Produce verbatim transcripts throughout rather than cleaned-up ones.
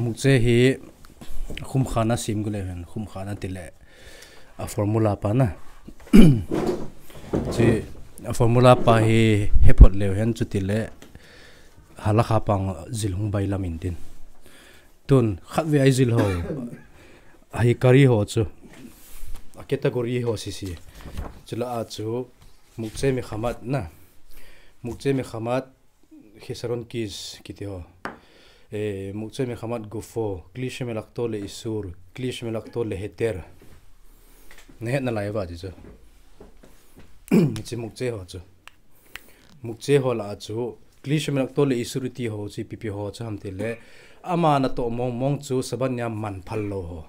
Mukche hi khumkhana sim gule hen, khumkhana tile a formula pa na. Chi a formula pa hi hephot leu hen chutile halakha pang zil hung bailam intin. Tun khatvei a zil ho, ahi kari ho chu, a category ho sisi. Chula a chu mukche mekhamat na, mukche mekhamat, khisaron kis kiti ho, mukche mekhamat gufo, kli shemelakto le isur, kli shemelakto le heter. Nahet nalai uva ti chu. Chi mukche ho chu, mukche ho lah a chu kli shemelakto le isur iti ho chu ipi ipi ho chu ham tile, ama natoh mongmong chu Sabbath nia man phal lou ho.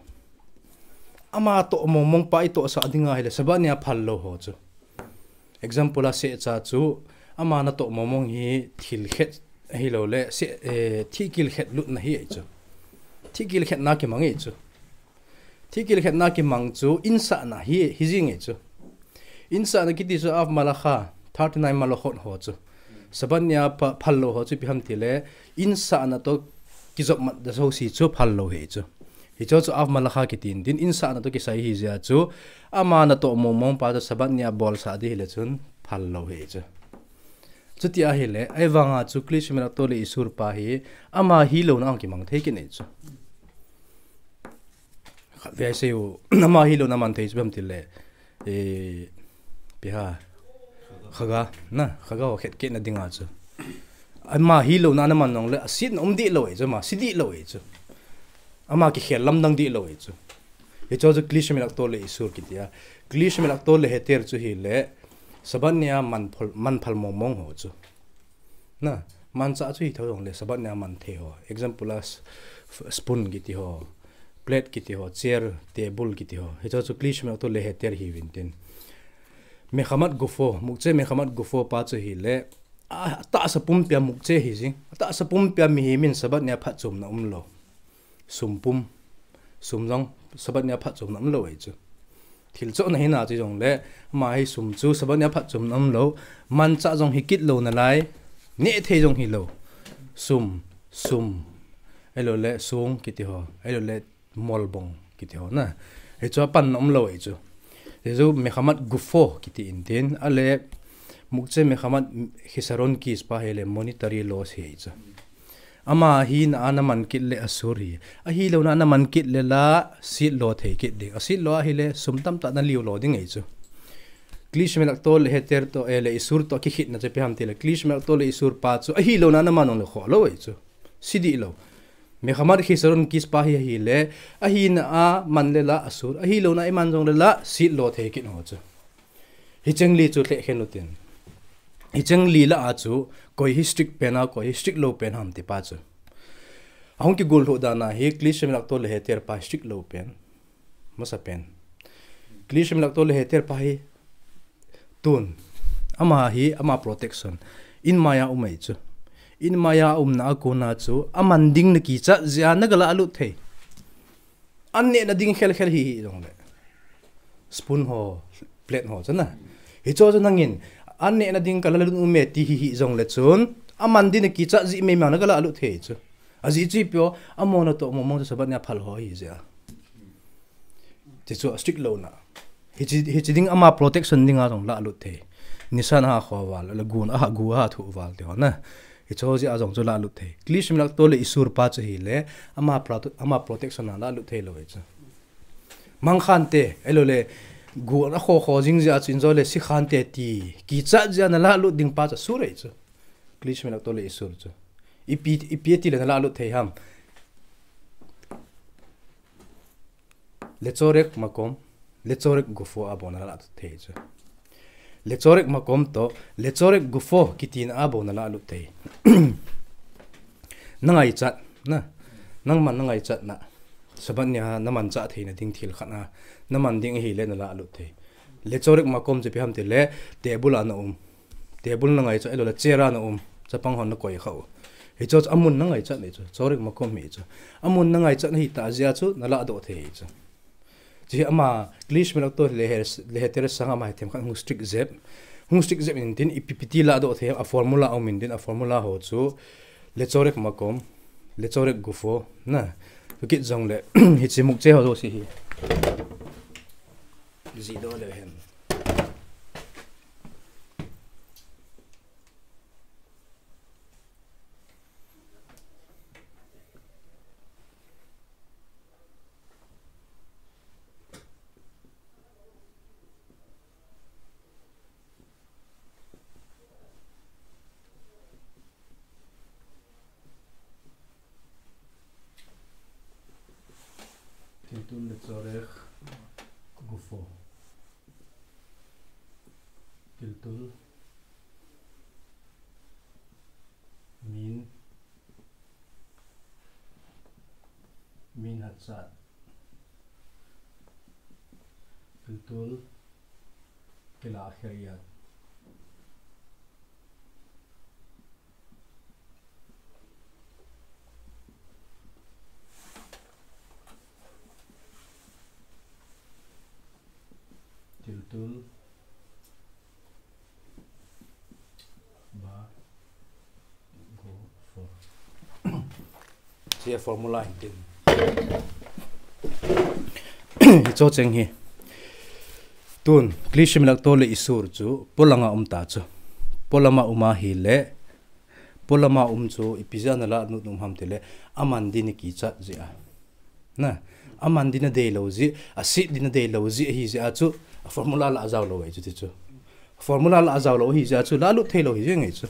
Ama toh mongmong pa itohsah dinga hile Sabbath nia phal lou ho chu. Example a sehcha chu, ama natoh mongmong hi thil khet ahiloule thihkil khet lutna hi ahi chu. Thihkil khetna kimang ahi chu. Thihkil khetna kimang chu insahna hi hijing ahi chu. Insahna kiti chu av malakha, thirty nine malachot ho chu, Sabbath nia phal lou ho chu ipi ham tile, insahna toh kijopmat jouse chu phal lou hi chu. Hicho chu av malakha kitin tin, insahna toh kisai hijeh a chu, ama natoh mongmong pa chu Sabbath nia bolsah di hile chun phal lou hi chu. Chuti ahile ahivanga chu kli shemelakto le isur pa hi ama hilouna a kimang thei kit ahi chu. Khatvei a sei u, ama hilouna man thei chu ipi ham tile, ipi ham, chaga na, chaga ho khet kit na dinga chu, ama hilouna a naman jongle asetna um dih lou ahi chu, ama si dih lou ahi chu. Ama kikhel lamdang dih lou ahi chu. Hicho chu kli shemelakto le isur kiti a. Kli shemelakto le heter chu hile Sabbath nia man phal mongmong ho chu. Na, manchah chu hithou jongle Sabbath nia man thei ho. Example a spoon kiti ho, plate kiti ho, chair, table kiti ho, hicho chu kli shemelakto le heter hiuvin tin. Mekhamat gufo, mukche mekhamat gufo pa chu hile atahsa pumpia mukche hijing. Atahsa pumpia mihem in Sabbath nia phatchomna umlou. Sum pum, sum jong Sabbath nia phatchomna umlou ahi chu. Thil chohna hina chu jongle, ama hi sum chu Sabbath nia phatchomna umlou. Manchah jong hikit lou nalai, nehthei jong hilou. Sum, sum, ahiloule song kiti ho, ahiloule molbong kiti ho na, hichu apanna umlou ahi chu. Hichu mekhamat gufo kiti intin, ale mukche mekhamat khisaron kis pa hile monetary loss hi ahi chu. Ama hina a naman kit le asur hi, ahilouna a naman kit le la, set lo thei kit ding. Aset lo ahile sum tamtah naliu lo ding ahi chu. Kli shemelakto le heter toh, le isur toh kikhitna chu ipi ham tile, kli shemelakto le isur pa chu ahilouna a naman jongle khoh lou ahi chu. Si dih lou. Mekhamat khisaron kis pa hi ahile, ahina a man le la asur, ahilouna a iman jongle la, set lo thei kit ho chu. Hicheng li chu lhehkhen utin. Hicheng li lah a chu koi hi strict pen a, koi hi strict lou pen ham ti pa chu. Ahung kigol lhuh dan a hi kli shemelakto le heter pa strict lou pen, masapen. Kli shemelakto le heter pa hi tun, ama hi ama protection, inmai a um ahi chu. Inmai a umna a kona chu aman ding nakichat jeh a nagalah lut thei. An nehna ding khelkhel hi hih jongle, spoon ho, plate ho chu na, hicho chu nangin an nehna ding kalalut ume ti hi hih jongle chun, aman ding nakichat jeh meimang nagalah lut thei chu. Ajeh chu ipi o, amaho natoh mongmong chu Sabbath nia phal ho ahijeh a. Chuchu a strict louna. Hiche ding ama protection dinga jong lahlut thei. Nisa naha kho val, le gu aha, gu aha thuh val ti ho na, hicho jeh a jong chu lahlut thei. Kli shemelakto le isur pa chu hile ama protection a lahlut thei lou ahi chu. Mangkhante ahiloule gu akho kho jing jeh a chu injo le sikhante ti kichat jeh a nalahlut ding pa chu asur ahi chu. Kli shemelakto le isur chu ipi, ipi atile nalahlut thei ham? Lechorek makom, lechorek gufo a bou nalahlut thei chu. Lechorek makom toh lechorek gufo kitina a bou nalahlut thei. Nangaichat na, nangman nangaichatna, Sabbath nia namanchah theina ding thil khat a naman ding ahile nalahlut thei. Lechorek makom chu ipi ham tile, table a naum, table nangaichat ahiloule chair a naum, chapang hon nakoi khah u, hicho chu amun nangaichat ahi chu, chorek makom hi chu. Amun nangaichat ahitah jeh a chu nalahdoh thei ahi chu. Chuhi ama kli shemelakto le heter sanga ama hi themkhat hung strict jep, hung strict jep intin, ipi ipi ti lahdoh thei a formula um intin, a formula ho chu lechorek makom, Lechorek gufo, na. Tukit jong le, hiche mukche ho jouse hi. Jidoh le hen. Tiltul lechorek gufo. Tiltul. Min. Min hachat. Tiltul. Kilah kher jat. Tiltul. Ba. Go for. Hiche formula hin tin. Hicho cheng hi. Tun, Kli Shemilak Tole Isur chu, polanga um ta chu. Polama um ahile, polama um chu, ipi jeh a nalah nom ham tile, aman din kichat jeh a. Na, aman din adei lou jeh, asit din adei lou jeh, ahi jeh a chu, a formula lah a jao lou ahi chu ti chu. Formula lah a jao lou ahi jeh a chu, lah lut thei lou ahi jeh ngai chu.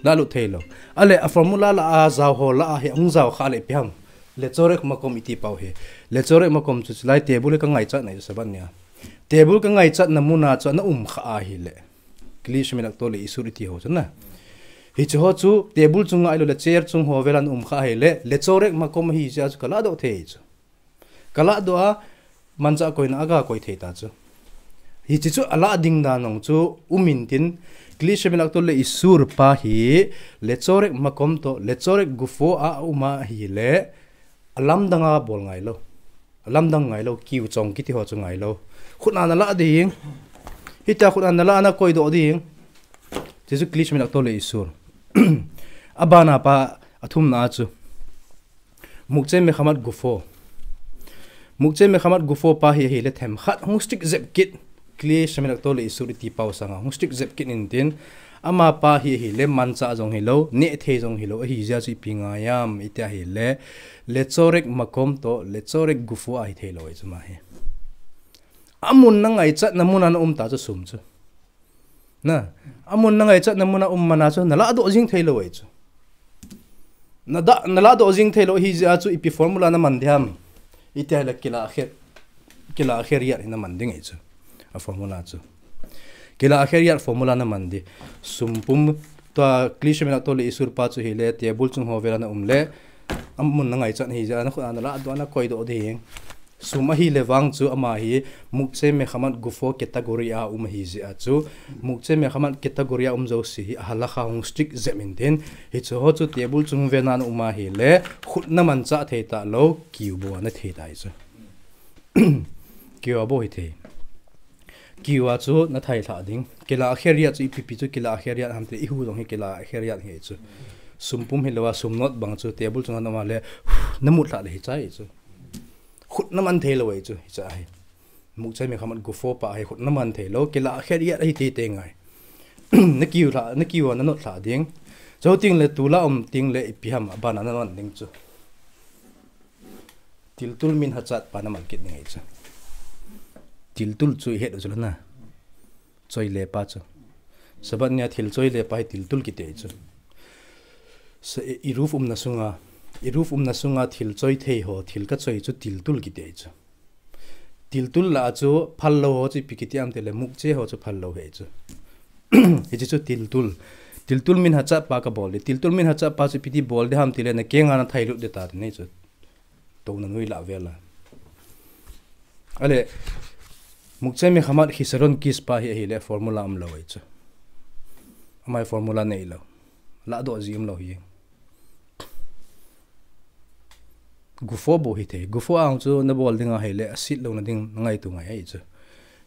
Lah lut thei lou. Ale, a formula lah a jao ho lah a hi, hung jao kha le ipi ham. Lechorek makom iti pau hi. Lechorek makom chu, chulai table ka ngaichat na hi chu Sabbath nia. Table ka ngaichat na muna chu, ana um kha ahile. Kli Shemilak Tole Isur iti ho chu na. Hiche ho chu, table chung ngai lou le chair chung ho vela ana um kha ahile, lechorek makom ahi jeh a chu, ka lahdoh thei chu. Ka lahdoh a, manchah koina a ga koi thei ta chu. Hiche chu alah ding dan jong chu um intin, Kli Shemilak Tole Isur pa hi, lechorek makom toh, lechorek gufo a um ahile, alamdang a bol ngai lou. Alamdang ngai lou, kiu chong kiti ho chu ngai lou. Khut a nalah ding. Hitia khut a nalah a nakoi doh ding. Hiche chu Kli Shemilak Tole Isur. Abana pa, athumna a chu. Muktzeh Mechamat Gufo. Muktzeh Mechamat Gufo pa hi ahile themkhat hung strict jep kit. Kli Shemilak Tole Isur iti pau sanga hung strict jep kit intin. Ama pa hi ahile manchah jong hilou, neh thei jong hilou, ahi jeh a chu ipi ngai ham, iti ahile. Lechorek makom toh, lechorek gufo ahi thei lou ahi chu ama hi. Amun nangaichat na muna ana um ta chu sum chu. Na, amun nangaichat na muna um mana chu, nalahdoh jing thei lou ahi chu. Nada, nalahdoh jing thei lou ahi jeh a chu ipi formula naman ding ham. Iti ahile kilah kher, kilah kher jat hi naman ding ahi chu. A formula chu. Kilah kher jat formula naman ding. Sum pum tua Kli Shemilak Tole Isur pa chu hile, table chung ho vela ana um le. Amun nangaichat ahi jeh a, nakhut a nalahdoh a nakoi doh ding. Sum ahile vang chu ama hi Muktzeh Mechamat Gufo category a um ahi jeh a chu. Muktzeh Mechamat category a um jouse hi a halakha hung strict jep intin. Hiche ho chu table chung vela ana um ahile, khut namanchah thei talou, kiu bou a nathei ta ahi chu. Kiu a bou hithei. Kiu a chu nathei lha ding. Kilah kher jat chu ipi pi chu kilah kher jat ham tile ihu jong hi kilah kher jat ahi chu. Sum pum hilou a, sum note bang chu table chung a ana um le, namut lha le hiche ahi chu. Khut naman thei lou ahi chu, hiche ahi. Muktzeh Mechamat Gufo pa hi khut naman thei lou, kilah kher jat ahi teitei ngai. Nakiu lha, nakiu a nanote lha ding. Chuteng le tulai um teng le ipi ham abana nanote ding chu. Tiltul Min Hachat pa naman kit ding ahi chu. Tiltul chu ihet u chu la na. Choi le pa chu. Sabbath nia thil choi le pa hi tiltul kiti ahi chu. Sa, i, Eruv umna sunga, Eruv umna sunga thil choi thei ho, thil kachoi chu tiltul kiti ahi chu. Tiltul lah a chu phal lou ho chu ipi kiti ham tile muktzeh ho chu phal lou ahi chu. Hiche chu tiltul. Tiltul Min Hachat pa kabol ding. Tiltul Min Hachat pa chu ipi ti bol ding ham tile nakeng a nathei lut ding ta ti ahi chu. Touna nui lah vela. Ale, Muktzeh Mechamat Chisaron Kis pa hi ahile formula umlou ahi chu. Ama hi formula neilou. Lahdoh ji umlou hi. Gufo bou hithei. Gufo a chu nabol ding ahile, asit louna ding nangaito ngai ahi chu.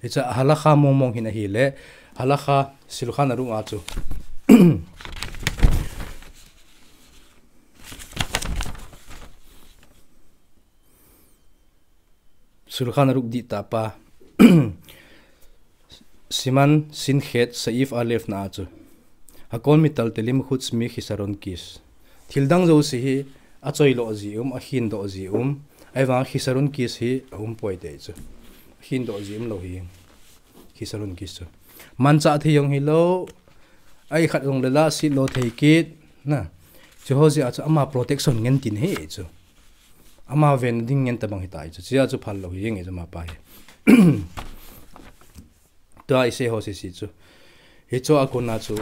Hiche a halakha mong mong hin ahile, halakha Shulchan Aruch a chu. Shulchan Aruch dih tah pa. Siman Shin Chet Sa'if Aleph na a chu. Hakol Mitaltelim Chutzmi Chisaron Kis. Thil dang jouse hi achoi lo ji um, akhin doh ji um. Ahivang Chisaron Kis hi aum poi ti chu. Akhin doh ji um lou hi. Chisaron Kis chu. Manchah thei jong hilou. Ahi khat jong le la sit lo thei kit. Na. Chu ho jeh a chu ama protection ngen tin hi chu. Ama ven ding ngen tabang hita chu. Chu jeh a chu phal lou hi jeng chu ama pa hi. Tua isei ho sisi chu. Hichu a kona chu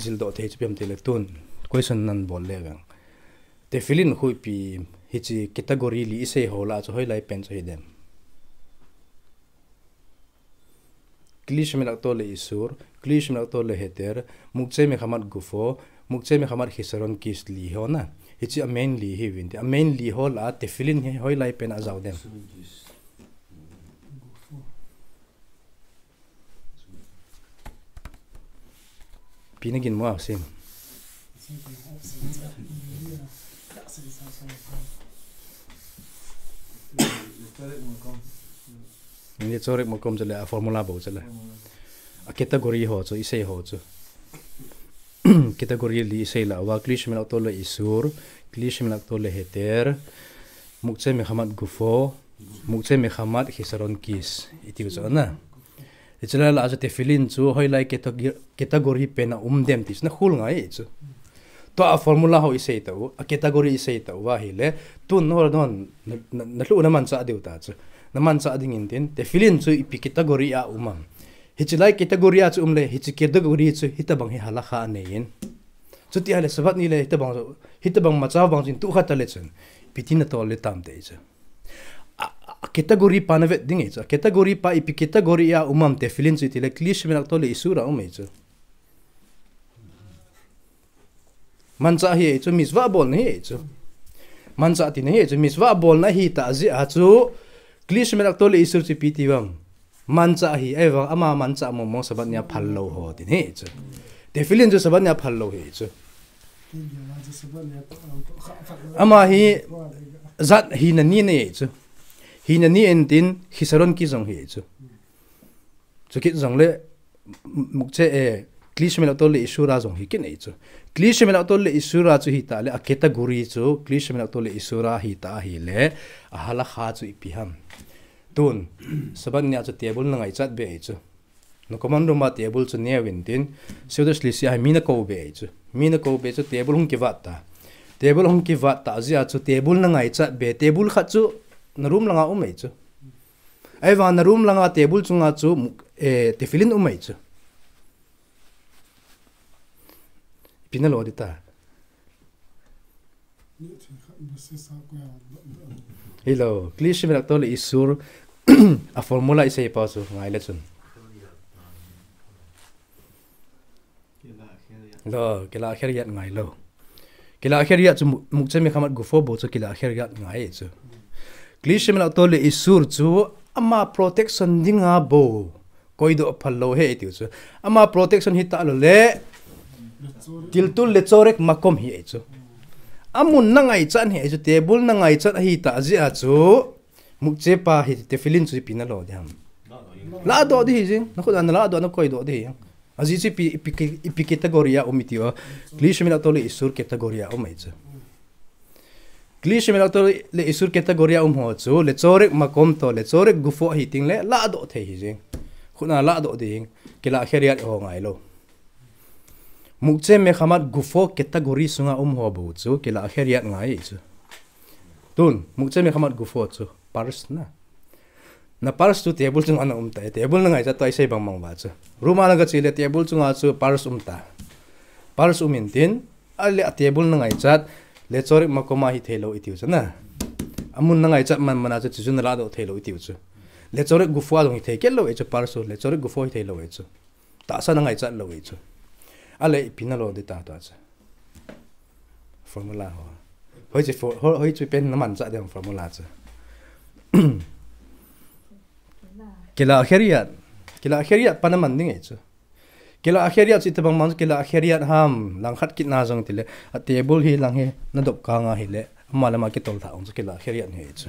jildoh thei chu ipi ham tile tun. Question nan bol le veng. Tefillin khu ipi hiche category li isei ho lah a chu hoilai pen chu hidem. Kli Shemelachto le Isur, Kli Shemelachto le Heter, Muktzeh Mechamat Gufo, Muktzeh Mechamat Chisaron Kis li ho na. Hiche a main li hi vin te. A main li ho lah a Tefillin hi hoilai pen a jao dem. Ipi na gin mo a sin. Ni chorek makom chule a formula bou chule. A category ho chu, isei ho chu. Category li isei lah uva, Kli Shemelachto le Isur, Kli Shemelachto le Heter, Muktzeh Mechamat Gufo, Muktzeh Mechamat Chisaron Kis. Iti u chu na. Hiche lah a chu Tefillin chu hoilai category, category pen a um dem ti chu na khul ngai chu. Tua a formula ho isei ta u, a category isei ta uva hile, tun nol non, na, na, na lhu na manchah diu ta chu. Na manchah ding in tin, Tefillin chu ipi category a um am. Hiche lai category a chu um le, hiche category chu hitabang hi halakha anei in. Chuti hile, Sabbath ni le hitabang chu, hitabang macha bang chun tu khat ta le chun. Ipi tin na tol le tam te chu. A, a category pa na vet ding e chu. A category pa ipi category a um am Tefillin chu itile Kli Shemelachto le Isur a um e chu. Manchah hi e chu, mitzvah bolna hi e chu. Manchah tina hi e chu, mitzvah bolna hi ta jeh a chu, Kli Shemelachto le Isur chu ipi ti vang. Manchah hi, ahivang ama manchah momo Sabbath ni a phal lou ho tin hi chu. Tefillin chu Sabbath ni a phal lou hi chu. Ama hi jat hina ni nei chu. Hina ni en tin, Chisaron Kis jong hi chu. Chu kit jong le, Muktzeh, eh, Kli Shemelachto le Isur a jong hi kit nei chu. Kli Shemelachto le Isur a chu hi ta le, a category chu, Kli Shemelachto le Isur a hi ta hile, a halakha chu ipi ham. Tun, Sabbath ni a chu table na ngaichat be chu. Na common room a table chu ne uvin tin, Seudah Shlishit a hi mi na kou be chu. Mi na kou be chu table hung kivat ta. Table hung kivat ta jeh a chu table na ngaichat be, table khat chu na room langa um e chu. Ahivang na room langa table chunga chu, eh, Tefillin um e chu. Ipi na lo di ta. Hilou, Kli Shemelachto le Isur, a formula isei pa chu ngai le chun. Lo, Kila Kheriyat ngai lo. Kila Kheriyat chu Mu-, Muktzeh Mechamat Gufo bou chu Kila Kheriyat ngai chu. Kli Shemelachto le Isur chu ama protection dinga bou. Koidoh phal lou hi e tiu chu. Ama protection hi ta lou le. Tiltul le chorek makom hi e chu. Amun na ngaichat hi e chu, table na ngaichat hi ta jeh a chu. Muktzeh pa hi Tefillin chu ipi na lo di ham. Ladoh di hi jing. Na khut a na ladoh na koidoh di hi. Ajeh chu ipi, ipi, ipi category a um iti o. Kli Shemelachto le Isur category a um e chu. Kli Shemelachto le Isur category a um ho chu, le chorek makom to, le chorek gufo hi ting le, ladoh thei hi jing. Khut a ladoh di hi, Kila Kheriyat ho ngai lo. Muktzeh Mechamat Gufo category sunga um ho bou chu, Kila Kheriyat ngai chu. Tun, Muktzeh Mechamat Gufo chu, purse na. Na purse chu table chunga na um ta, table na ngaichat ta isei bang bang va chu. Room a na ga che le table chunga chu purse um ta. Purse um in tin, a le a table na ngaichat, le chorek makom a hi thei lo itiu chu na. Amun na ngaichat man man a chu chu na ladoh thei lo itiu chu. Le chorek gufo a jong hi thei kei lo e chu purse, le chorek gufo hi thei lo e chu. Tahsa na ngaichat lo e chu. A le ipi na lo di ta ta chu. Formula ho. Hoi chu fo-, ho-, hoi chu pen na manchah dem formula chu. Kila Kheriyat. Kila Kheriyat pa na man ding e chu. Kila Kheriyat chu tabang man Kila Kheriyat ham. Langkhat kit na jong tile. A table hi lang hi na dop kang a hile. Ama le ama kitol tha ong chu Kila Kheriyat hi chu.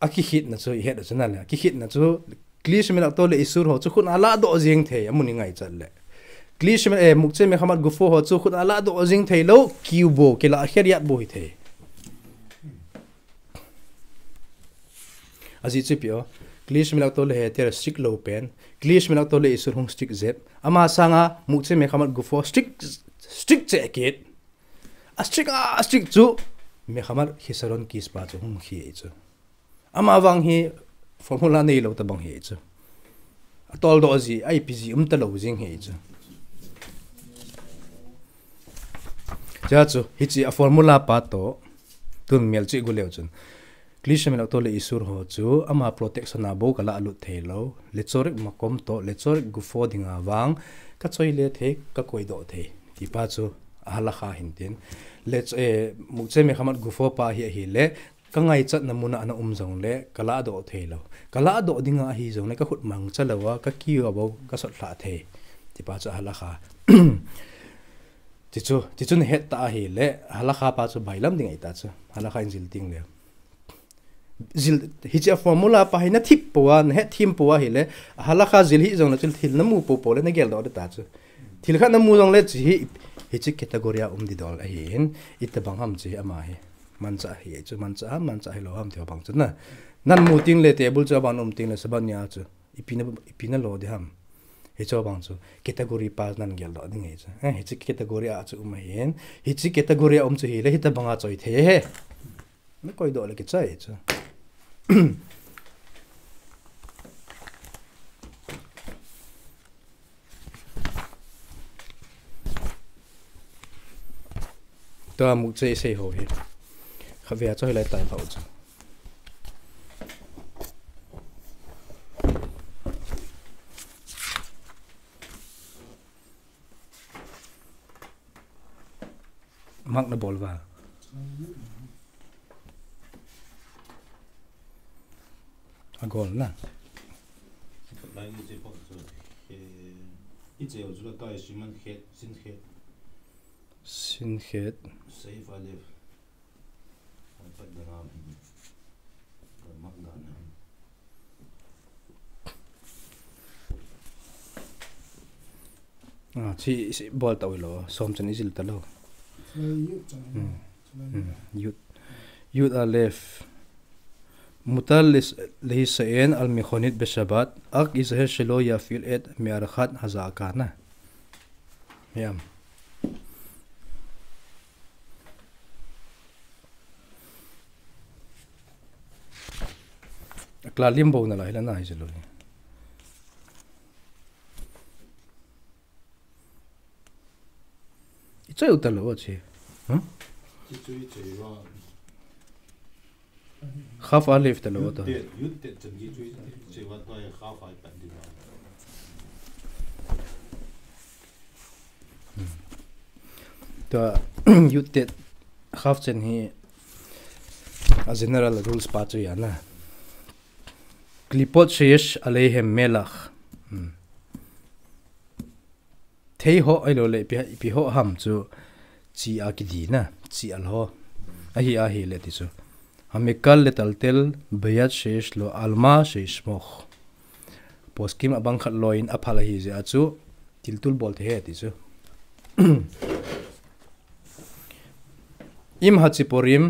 Akikhitna chu ihet chu nale. Akikhitna chu kli shemelakto le isur ho chu khut a ladoh jing thei, amun ingaichat le. Kli shemel, eh, muktzeh mekhamat gufo ho chu khut a ladoh jing thei lou, kiu bou, kila kheriat bou hithei. Ajeh chu ipi o. Kli shemelakto le heter strict lou pen. Kli shemelakto le isur hung strict jep. Ama sanga muktzeh mekhamat gufo strict, strict cheh kit. A strict a, a strict chu mekhamat khisaron kispa chu hung khi chu. Ama vang hi formula neilou tabang hi chu. Atoldoh ji, a ipi ji umtalou jing hi chu. Chea chu, hiche a formula pa toh, tun melchih gu leu chun. Kli shemelakto le isur ho chu, ama protection a bou kala lut thei lou, le tzorik makom toh, le tzorik gufo dinga vang, kachoi le thei, kakoidoh thei. Tipa chu, a halakha hin tin. Le, eh, muktzeh mekhamat gufo pa hi ahile, kangaichatna muna ana um jongle, kaladoh thei lou. Kaladoh dinga ahi jongle, kakhut mangcha louva, kakiu a bou, kasot lhah thei. Tipa chu a halakha. Tichu, tichu nahet ta ahile, a halakha pa chu bailam ding ahi ta chu. Halakha in jil ting le. Jil, hiche a formula pa hi nathip pouva, nahet thim pouva ahile, a halakha jil hih jongle chu thil namu poupou le nageldoh ding ta chu. Thil khat namu jongle chu hi, hiche category a um ding dol ahin, itabang ham chu hi ama hi. Manchah hi chu, manchah ham, manchah hilou ham ti ho bang chu na. Nan mu ting le table chu abang um ting le saban nia chu. Ipi na, ipi nalo ding ham. Hichu bang chu, category pa nan geldoh ding hi chu. Eh, hiche category a chu um ahin. Hiche category a um chu hile, hitabang a choi thei hi. Nakoidoh le kichai chu. Tua muktzeh isei ho hi. Khatvei a chu hilai tai pha u chu. Mak nabol va. Agol na. Lai ni che pok chu, eh, i cheu chu la tai siman khet, sin khet. Sin khet. Saif Alif. Ai pat da ngam hin. Mak da na hin. Ah, chi, chi bol ta ulo, som chan ijil ta lo. Chulai yud chan. Hmm. Chulai yud. Hmm. Yud. Yud Alef. Mutar lis-, lihisaen al mikhonit beshabat, ak izahir shelo yafil et me'arkhat hazaka na. Yam. Akla lim bou na la hila na hi zelo. I choi u ta lo che. Hmm? Chi choi choi wa. Khaf alif ta lo ta. Yud te, yud te chan ki chui, chui wa to ya khaf ai pat di wa. Hmm. To yud te khaf chen hi a general rules pa chu ya na. Klipot sheyesh aleihem melach. Hmm. Thei ho ahilou le ipi, ipi ho ham chu chi a kidi na, chi al ho. Ahi, ahi le ti chu. Hamekal letaltel beyad sheyesh lo alma sheyishmoch. Poskim abang khat loiyin aphal ahi jeh a chu tiltul bol thei e ti chu. Im hatziporim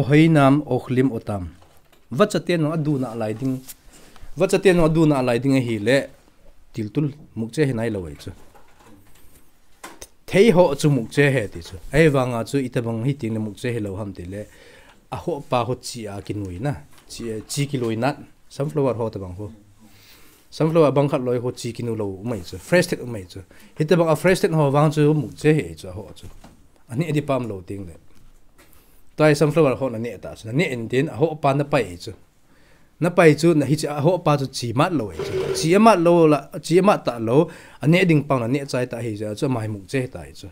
oheinam ochlim otam. Vacha te nung aduna lai ding. Vacha te nung aduna lai ding ahile tiltul mukche hi nailou ahi chu. Thei ho chu mukche ahi ti chu. Ahivanga chu itobang hi teng le mukche hilou ham tile. Ahoh pa ho chi a kinui na. Chi, chi kilui nat. Sunflower ho tobang ho. Sunflower bang khat loi ho chi kinu lou um ahi chu. Fresh thet um ahi chu. Hitobang a fresh thet ho vang chu mukche ahi chu ahoh chu. Aneh ding pam lou teng le. Tua hi sunflower ho naneh ta chu. Naneh in tin ahoh pa napai ahi chu. Napai chu na hiche ahoh pa chu chi mat lou ahi chu. Chi amat lou la, chi amat ta lou. Aneh ding pang naneh chai ta ahi jeh a chu ama hi mukche ahi ta ahi chu.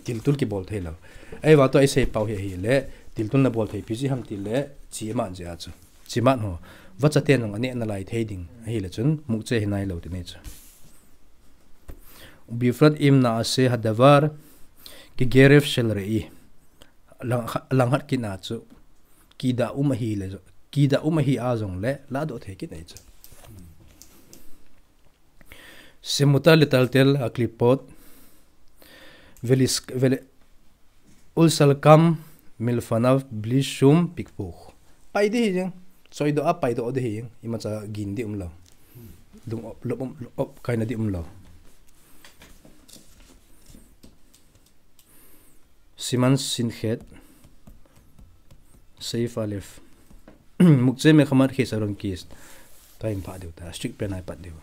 Tiltul kibol thei lou. Ahivang tua isei pau hi ahile. Tiltul nabol thei pi ji ham tile. Chi amat jeh a chu. Chi mat ho. Vacha te nung aneh nalai thei ding. Ahile chun mukche hi nailou ti ne chu. Ubifrat im na'aseh hadavar kegeref shel re'i. Lang, lang khat kit na chu. Kida um ahi le, kida um ahi a jong le, la doh thei kit nei chu. Semuta le taltel a klipot. Velis, vele, ulsalkam milfanav blishum pikpuk. Pai di hi jeng. Soi do a pai do di hi jeng. Ima cha gin di um lo. Dung op, lop, op, op, kaina di um lo. Siman sinkhet. Seif alef. Mukche mekhamat khisaron kis. Time pa diu ta. Strict pen ai pat diu.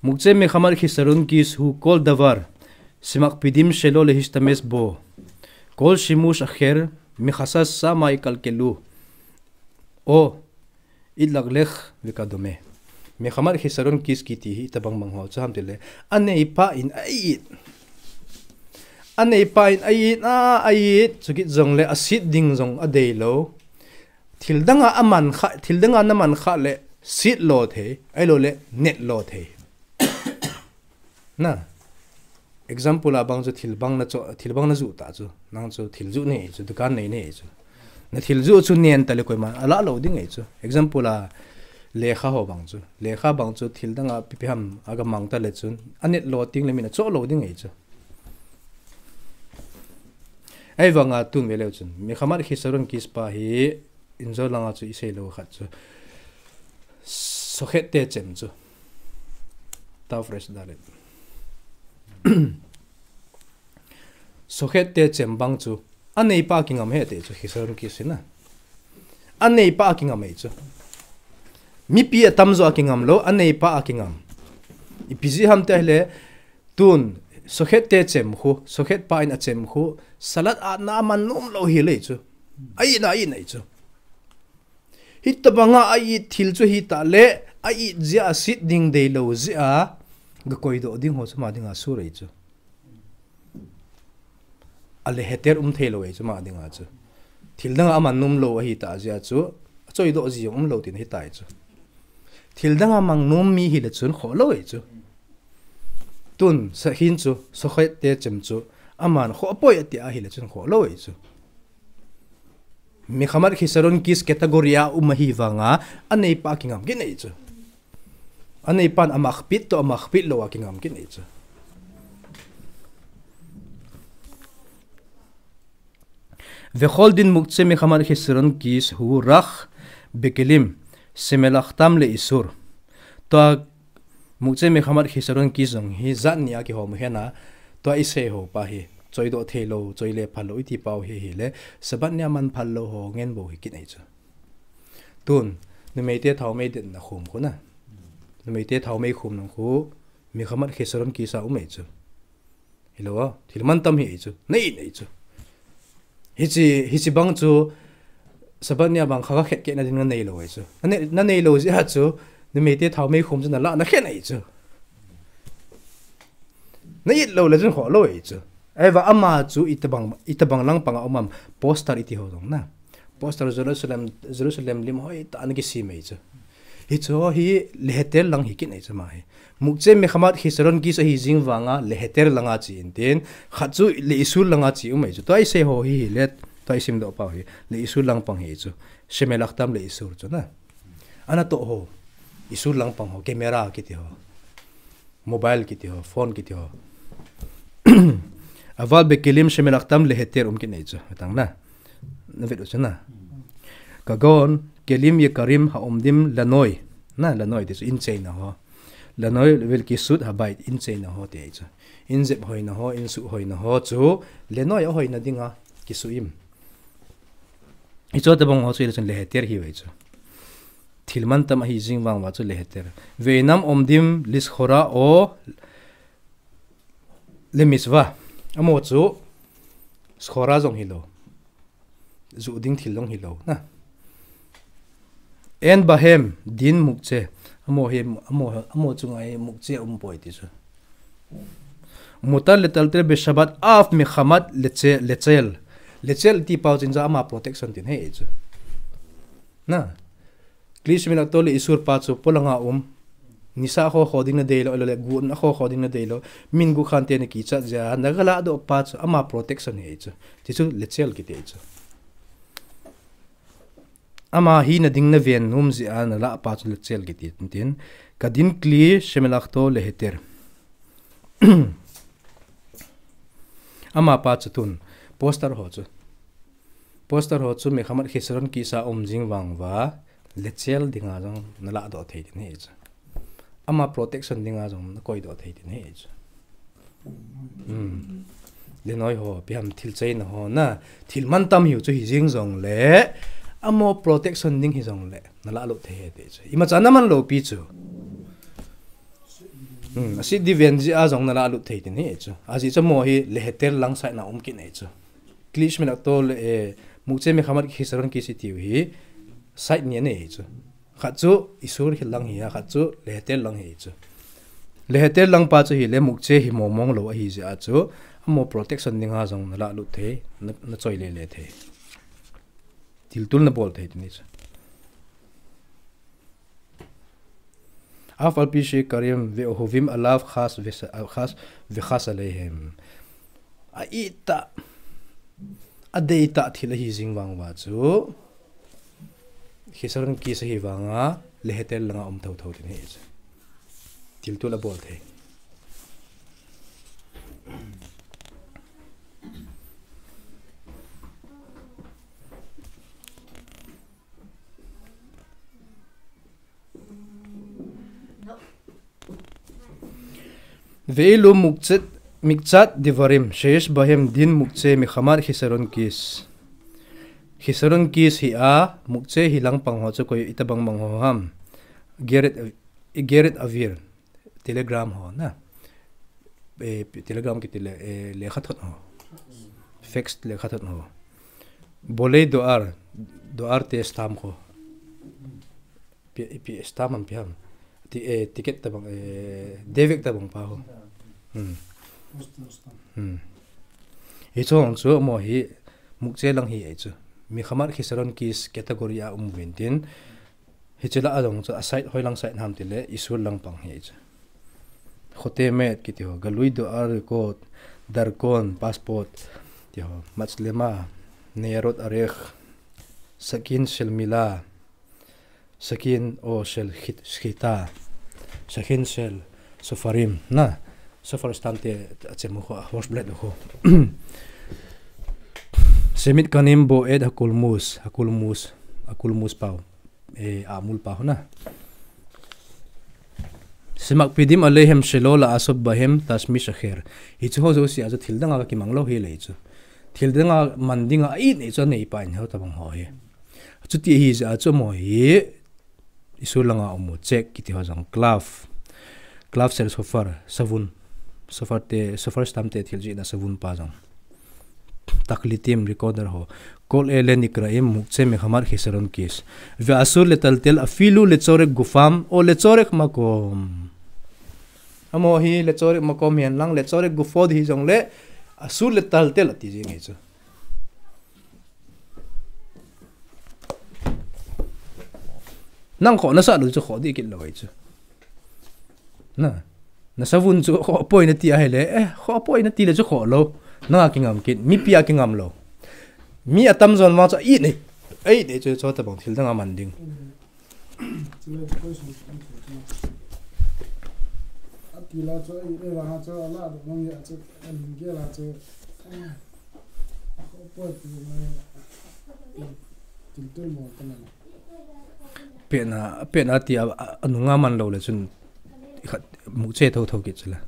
Mukche mekhamat khisaron kis hu kol davar. Simak pidim shelo le histames bo. Kol shimush akher. Mikhasas samai kalkelu. O. Itlak lekh veka dome. Mekhamat khisaron kis kiti hi tabang bang ho chu ham tile. Anei pa in a it. Anei pa in a it, a, a it. Chukit jong le a sit ding jong a dei lo. Thil danga a man kha, thil danga na man kha le sit lo thei. Ai lo le net lo thei. Na. Example a bang chu thil bang na chu, thil bang na ju ta chu. Nang chu thil ju nei chu, dukan nei nei chu. Na thil ju chu nen ta le koima, a la lo ding ei chu. Example a lekha ho bang chu. Lekha bang chu thil danga pipi ham a ga mang ta le chun. A net lo ting le min a cho lo ding ei chu. Ai vanga tun ve leu chun. Mekhamat khisaron kis pa hi Inzo langa chu i sei lo khat chu. Sokhet te chem chu. Tau fresh da le. Sokhet te chem bang chu. Anei pa kingam he te chu khisaron kis na. Anei pa kingam ei chu. Mipi a tam zo a kingam lo, anei pa a kingam. Ipi ji ham te le tun, sokhet te chem khu, sokhet pa in a chem khu, salad a na man nom lo hi le chu. A it na, a it na ei chu. Hitabanga a it thil chu hi ta le, a it jia a sit ding dei lo jia, ga koi do ding ho chu ma dinga sur ei chu. A le heter um thei lo ei chu ma dinga chu. Thil danga a man nom lo ahi ta jia chu, a choi do ji um lo tin hi ta ei chu. Thil danga mang nom mi hi le chun kho lo ei chu. Tun, sa hin chu, sokhet te chem chu, a man kho poi a ti a hi le chun kho lo ei chu. Mekhamat khisaron kis category a um ahi vanga, anei pa kingam kit nei chu. Anei pan a makpit to a makpit lo a kingam kit nei chu. Vechol din mukche mekhamat khisaron kis hu rakh bekelim shemelachtam le isur. Tua mukche mekhamat khisaron kis jong hi jat ni a kihom hena, tua i sei ho pa hi. Choi do thei lo, choi le phal lo i ti pau hi hi le, Sabbath ni a man phal lo ho ngen bo hi kit nei chu. Tun, numei te thau mei den na khum khu na. Numei te thau mei khum nang khu, mekhamat khisaron kis a um ei chu. Hi lo a, thil man tam hi ei chu. Nei, nei chu. Hichi, hichi bang chu, Sabbath ni a bang kha kha khet keh na ding na nei lo ei chu. Na nei, na nei lo jia chu, numei te thau mei khum chu na la na khen ei chu. Na it lo le chun kho lo ei chu. Ai va ama chu itabang, itabang lang panga um am poster i ti ho jong na. Poster Jerusalem, Jerusalem lim hoi ta na kisem ei chu. Hi chu hi le heter lang hi kit nei chu ma hi. Mukche mekhamat khisaron kis ahi jing vanga le heter langa chi in tin, khat chu le isur langa chi um ei chu. Tua i sei ho hi hi le, tua i sim do pau hi, le isur lang pang hi chu. Shemelachtam le isur chu na. Ana to ho, isur lang pang ho, camera kiti ho. Mobile kiti ho, phone kiti ho. Aval bekelim shemelachtam le heter um kit nei chu. Tang na. Na vet u chu na. Kagon, kelim yekarim haomdim lanoi. Na, lanoi ti chu in cheina ho. Lanoi velkisut habait in cheina ho ti ei chu. In jep hoina ho, in suh hoina ho chu. Lanoi a hoina dinga kisuh im. Hi chu tabang ho chu i le chun le heter hi vei chu. Thil man tam ahi jing vang va chu le heter. Veinam omdim liskhora o le mitzvah. Amo chu skhora jong hi lo. Zu ding thil jong hi lo. Na. En bahem din mukche. Amo hi, amo, amo chunga hi mukche um poi ti chu. Mutar letaltel beshabbat af mekhamat leche-, lechel. Lechel ti pau chin ja ama protection tin he chu. Na. Kli shemelachto le isur pa chu polanga um. Nisa kho kho ding na dei lo, lo le gu na kho kho ding na dei lo. Min gu khan te na kichat ja, na ga la do pa chu ama protection he chu. Ti chu lechel kiti chu. Ama hi nading naven nom jeh a nalah pa chu Letzel kiti tin. Kadin kli shemelachto leheter. Ama pa chu tun poster ho chu. Poster ho chu mechamat chisaron kis a um jing vang uva, Letzel dinga jong nalah doh thei tin ahi chu. Ama protection dinga jong nakoi doh thei tin ahi chu. Hmm. Lenoi ho, ipi ham thil chaina ho na, thil mantam hiu chu hi jing jongle, amaho protection ding hi jongle, nalah lut thei ahi ti chu. Imacha naman lou pi chu. Hmm, asi di ven jeh a jong nalah lut thei tin ahi chu. Ajeh chu amaho hi leheter lang side na um kit ahi chu. Kli shemelachto le, eh, muktzeh mechamat chisaron kis itiu hi side ni ahi chu. Khat chu isur hi lang hi a, khat chu leheter lang hi chu. Leheter lang pa chu hile muktzeh hi momong lou ahi jeh a chu, amaho protection dinga jong nalah lut thei, na, nachoi lele thei. Tiltul nabol thei tin ahi chu. Af al pi sheikarim ve'ohovim alav chas vesa-, chas vechas aleihem. Aitah, adeitah thil ahi jing vang uva chu, chisaron kis ahi vanga, leheter langa um thotho tin ahi chu. Tiltul abol thei. Ve'elu muktzeh, miktzat devarim, sheyesh bahem din muktzeh mechamat chisaron kis. Chisaron kis hi a, muktzeh hi lang pang ho chu koi itobang bang ho ham. Iggeret, iggeret avir, telegram ho na. Eh, telegram kiti le, eh, lekhathot ho. Fax lekhathot ho. Bolei doar, doar te stamp ho. Pi, pi stamp am ipi ham. Ti, eh, ticket tobang, eh, debit tobang pa ho. Hmm. Hmm. Hichu hung chu amaho hi muktzeh lang hi ahi chu. Mechamat chisaron kis category a um uvin tin. Hiche lah a jong chu aside hoilang side ham tile isur lang pang hi ahi chu. Chotemet kiti ho, galui doar, record, darkon, passport, ti ho, matzlema, neyarot arech, sakin shel mila, sakin o shel shchita, sakin shel sofarim, na, sofar stamp te achem u ho, horse blade u ho. Shemitkanim bo'et hakulmus, hakulmus, hakulmus pao. Eh, amul pa ho na. Shemakpidim aleihem shelo la'asot bahem tashmish acher. Hichu ho jouse a chu thil danga kimang lou hi le chu. Thil danga man dinga a-it nei chu anei pa in ho tobang ho hi. Chuti ahi jeh a chu amaho hi isur langa um u, check kiti ho jong, klav. Klav shel sofar, savun. Sofar te, sofar stamp te thil jihna savun pa jong. Taklitim, recorder ho. Kol ele nikra'im muktzeh mechamat chisaron kis. Ve'asur letaltel afilu lechorek gufam o lechorek makom. Amaho hi lechorek makom hihen lang, lechorek gufo hi jongle asur letaltel ati jing ahi chu. Nang khoh nasah lou chu khoh dih kit lou ahi chu. Na, nasavun chu khoh poi nati ahile, eh, khoh poi nati le chu khoh lou. Nanga kingam kit, mipi a kingam lou. Mi atamjon vang chu a-it nei, a-it nei chu, chu tobang thil danga man ding. Atila chu a-it nei vang chu ala do nang ya chu, ahin gel a chu. Pehna, pehna ti a, a, anunga man lou le chun khat muktzeh thotho kit chu le.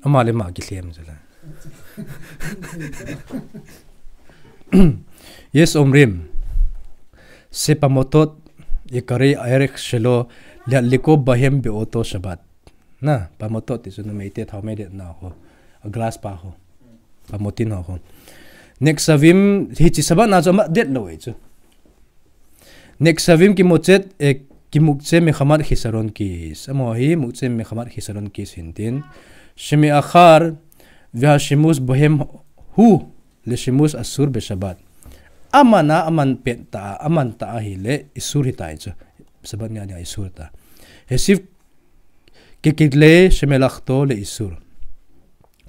Ama le ama kilhem chu le. Yes, omrim. Shepamotot, ikari, aerek, shelo, liat liko, bahem, beoto, Shabbat. Na, pamotot ti chu numei te thao mei det na ho. A glass pa ho. Pamotin ho ho. Neksavim, hiche Shabbat na chu ama det lou ahi chu. Neksavim kimuktzeh, eh, kimuktzeh mechamat chisaron kis. Amaho hi muktzeh mechamat chisaron kis hintin. Sheme'achar, ve'hashimush bahem hu leshimush asur beShabbat. Aman a, aman pet ta a, aman ta ahile isur hita ahi chu. Shabbat ni a ni a isur ta. Hesiv kekile shemelachto leisur.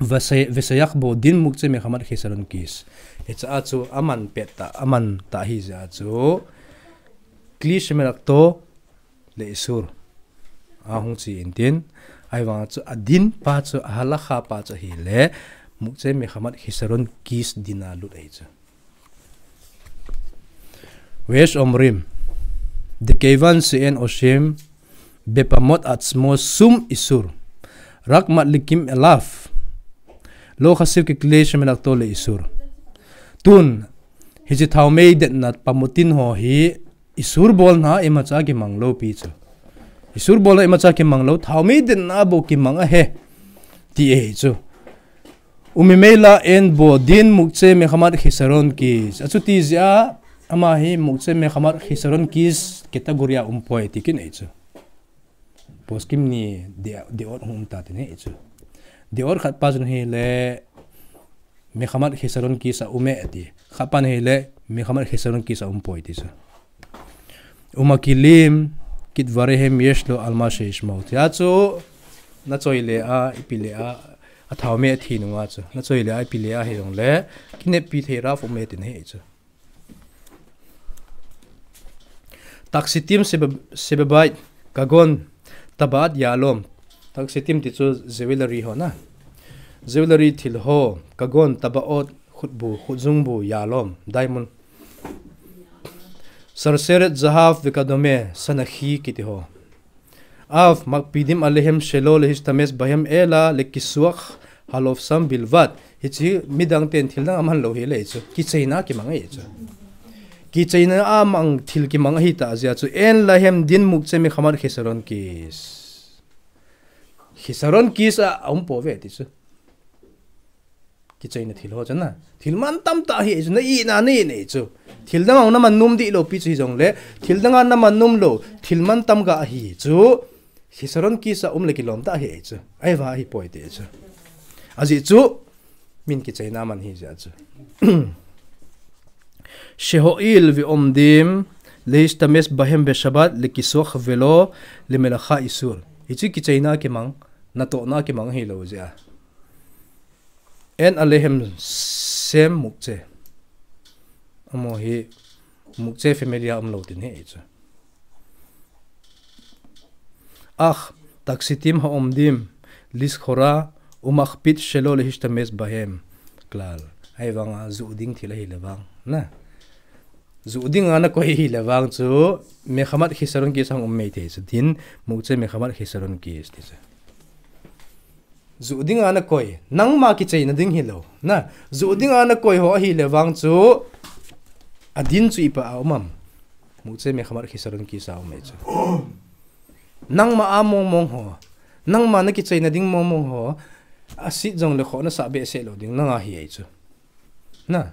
ויסייע בו דין מוקצה מחמת חיסרון כיס. Hiche a chu aman pet ta, aman ta hi jeh a chu kli shemelakto leisur. Ahung chi intin, ahivang chu adin pa chu, a halakha pa chu ahile, mukce mekhamat khisaron kis dina lut ahi chu. ויש אומרים, דכיוון שאין עושים בפעמות עצמו שום איסור, רק מדליקים עליו, לא חשיב ככלי שמלאכתו לאיסור. Tun, hiche thaomei detna pamotin ho hi, isur bolna imacha kimang lou pi chu. Isur bolna imacha kimang lou, thaomei detna bou kimang ahi. Ti ahi chu. וממילא אין בו דין מוקצה מחמת חיסרון כיס. Achuti jeh a, ama hi מוקצה מחמת חיסרון כיס category a um poi ti kin ahi chu. Poskim ni de, דעות hung um ta tin ahi chu. דעות khat pa chun hile, מחמת חיסרון כיס a um e ti. Khat pan hile, מחמת חיסרון כיס a um poi ti chu. ומקילים כדבריהם יש לו על מה שישמעו. Tia chu, na choi le a, ipi le a, a thaomei athi nunga chu. Na choi le a, ipi le a hi jong le, kineppi thei raf um e tin ahi chu. תכשיטים שבבית, כגון טבעת יהלום. תכשיטים ti chu jewellery ho na. Jewellery thil ho, כגון טבעות, khutbu, khutzungbu, יהלום, diamond. סרסרת זהב וכדומה, סנכי kiti ho. אף מקפידים עליהם שלא להשתמש בהם אלא לכיסוח הלובשם בלבד. Hiche midang ten thil dang aman lou hile chu. Kicheina kimang ahi chu. Kicheina a mang thil kimang ahi ta jeh a chu. אין להם דין מוקצה מחמת חיסרון כיס. Khisaron kis a um pouve ti chu. Kicheina thil ho chu na. Thil mantam tah ahi chu, na ina, na ina chu. Thil dang a na man nom dih lou pi chu hi jong le. Thil dang a na man nom lou. Thil mantam ga ahi chu. Khisaron kis a um le kilom tah ahi chu. Ahivang ahi poi ti chu. Ajeh chu. Min kicheina man hi jeh chu. שהואיל ועומדים להשתמש בהם בשבת לכיסוח ולא למלאכה איסור. Hiche kicheina kimang, natohna kimang hilou jeh a. אין עליהם שם מוקצה. Amaho hi מוקצה family a um lou tin ahi chu. אך תכשיטים העומדים לסחורה ומקפיד שלא להשתמש בהם כלל. Ahivang a, juh ding thil ahile vang. Na. Juh ding a na koi hile vang chu, מחמת חיסרון כיס a um mei thei chu. דין מוקצה מחמת חיסרון כיס ti chu. Juh ding a na koi, nangma kicheina ding hilou. Na, juh ding a na koi ho ahile vang chu, adin chu ipi a um am. מוקצה מחמת חיסרון כיס a um e chu. Nangma a mong mong ho. Nangma na kicheina ding mong mong ho. Asit jong le kho na sah behseh lou ding, nanga hi ahi chu. Na,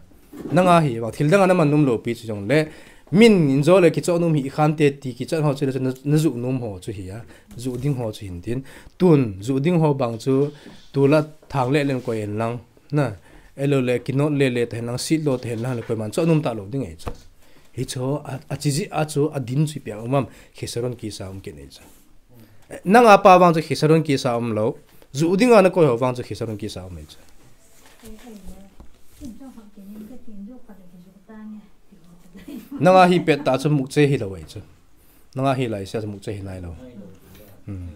nanga hi, vang thil dang a na man nom lou pi chu jong le, min in jo le kichoh nom hi khan te ti kichat ho chu le chu na, na juh nom ho chu hi a, juh ding ho chu hin tin. Tun, juh ding ho bang chu, tula thang le len koi en lang. Na, elo le kinot le le ta hen lang, sit lo ta hen lang, le koiman choh nom ta lou ding ahi chu. Hichu, a, achi jeh a chu, adin chu ipi a um am, khisaron kis a um kit ahi chu. Nanga pa vang chu khisaron kis a um lou. Juh ding a na koi ho vang chu khisaron kis a um e chu. Nanga hi pet ta chu mukche hilou e chu. Nanga hi lai sia chu mukche hi nailou. Hmm.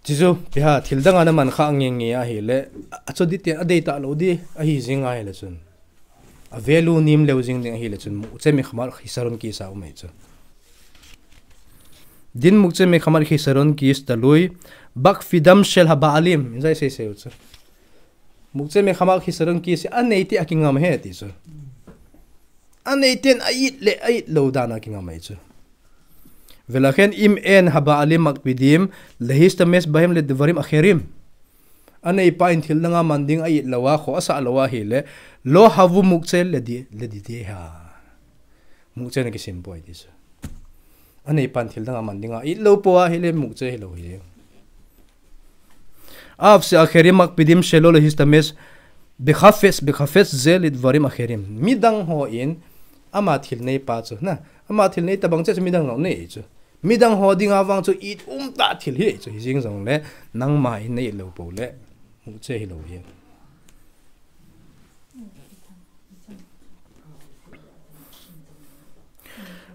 Chuchu, ipi ham, thil dang a na man kha nge nge ahile, a, achu di ti, adei ta lou di, ahi jing ahile chun. A value nem leu jing ding ahile chun, mukche mekhamat khisaron kis a um e chu. דין מוקצה מחמת חיסרון כיס תלוי בקפידם של הבעלים. Jai sei sei u chu. מוקצה מחמת חיסרון כיס, anei te a kingam ahi ti chu. Anei ten a it le, a it lou dan a kingam ahi chu. ולכן אם אין הבעלים מקפידים להשתמש בהם לדברים אחרים. Anei pa in thil dang a man ding a it lou a, kho asah lou ahile, לא היו מוקצה לד-, לדידיה. Mukche na kisim poi ti chu. Anei pan thil dang a man ding a it lou pou ahile mukche hilou hi. אף שאחרים מקפידים שלא להשתמש בחפץ, בחפץ זה לדברים אחרים. Midang ho in, ama thil nei pa chu, na, ama thil nei tabang che chu midang nau nei chu. Midang ho dinga vang chu it umtah thil hi chu, hijeng jongle nangma in na it lou pou le muktzeh hilou hi.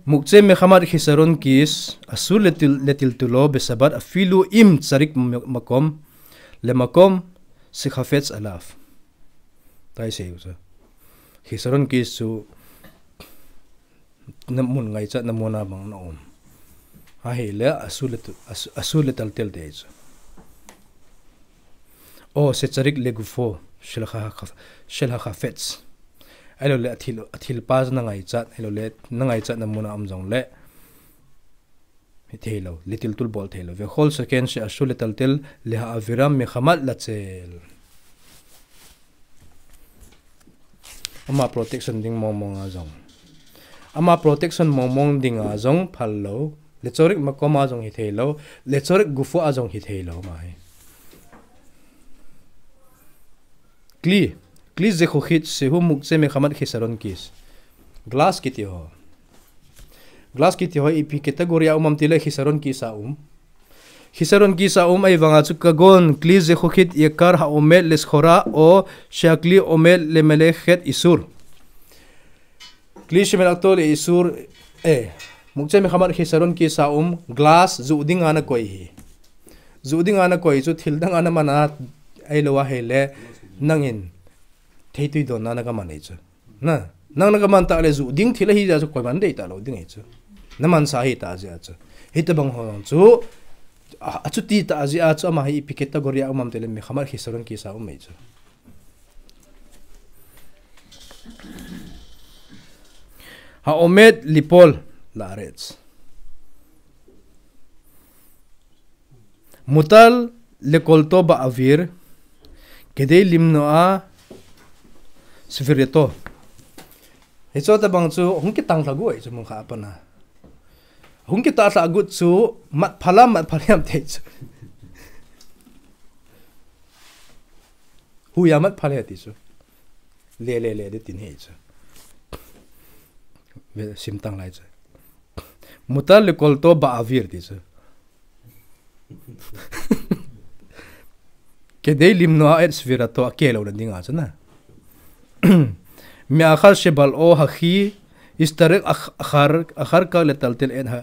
מוקצה מחמת חיסרון כיס, אסור לטל-, לטלטולו בשבת אפילו אם צריך מקום, למקום שחפץ עליו. Taise u chu. Hisaron kis chu na mun ngaichat na muna bang na um. Ahile asur le tu-, as-, asur letaltel te chu. או שצריך לגופו של ה-, של החפץ. Ahilou le athil, athilpa na ngaichat, ahilou le na ngaichat na muna um jongle. Hi thei lou, letiltul bol thei lou. וכל שכן שאסור לטלטל להעבירם מחמת לצל. Ama protection ding mongmong a jong. Ama protection mongmong ding a jong phal lou. לצריך מקום a jong hi thei lou. לצריך גופו a jong hi thei lou ama hi. כלי, כלי זכוכית שהוא מוקצה מחמת חיסרון כיס. Glass kiti ho. Glass kiti ho ipi category a um am tile חיסרון כיס a um. חיסרון כיס a um ahivanga chu כגון כלי זכוכית יקר העומד לסחורה או שהכלי עומד למלאכת איסור. כלי שמלאכתו לאיסור, אה, מוקצה מחמת חיסרון כיס a um, glass, ju ding a na koi hi. Ju ding a na koi chu thil dang a na man a, ahilou ahile, nangin theitui don a na ka man hi chu. Na, nang na ka man ta le ju ding thil ahi jeh chu koi man dei ta lou ding hi chu. Na man sa hi ta jeh chu. Hitabang ho chu, a, achuti ta jeh chu ama hi ipi category a um am tile מחמת חיסרון כיס a um hi chu. העומד ליפול לארץ. מוטל לקולטו באוויר כדי למנוע שבירתו. Hichu tabang chu hung kitang lha gu ahi chu mun khat a pat a. Hung kitah lha gu chu mat phal a mat phal hiam ti chu. Hui a mat phal e ti chu. Le, le, le, de tin hi chu. Ve, sim tang lai chu. מוטל לקולטו באוויר ti chu. כדי למנוע את שבירתו, akeh louna dinga chu na. מאחר שבלעו הכי יצטרך אח-, אחר, אחר כך לטלטל את ה-,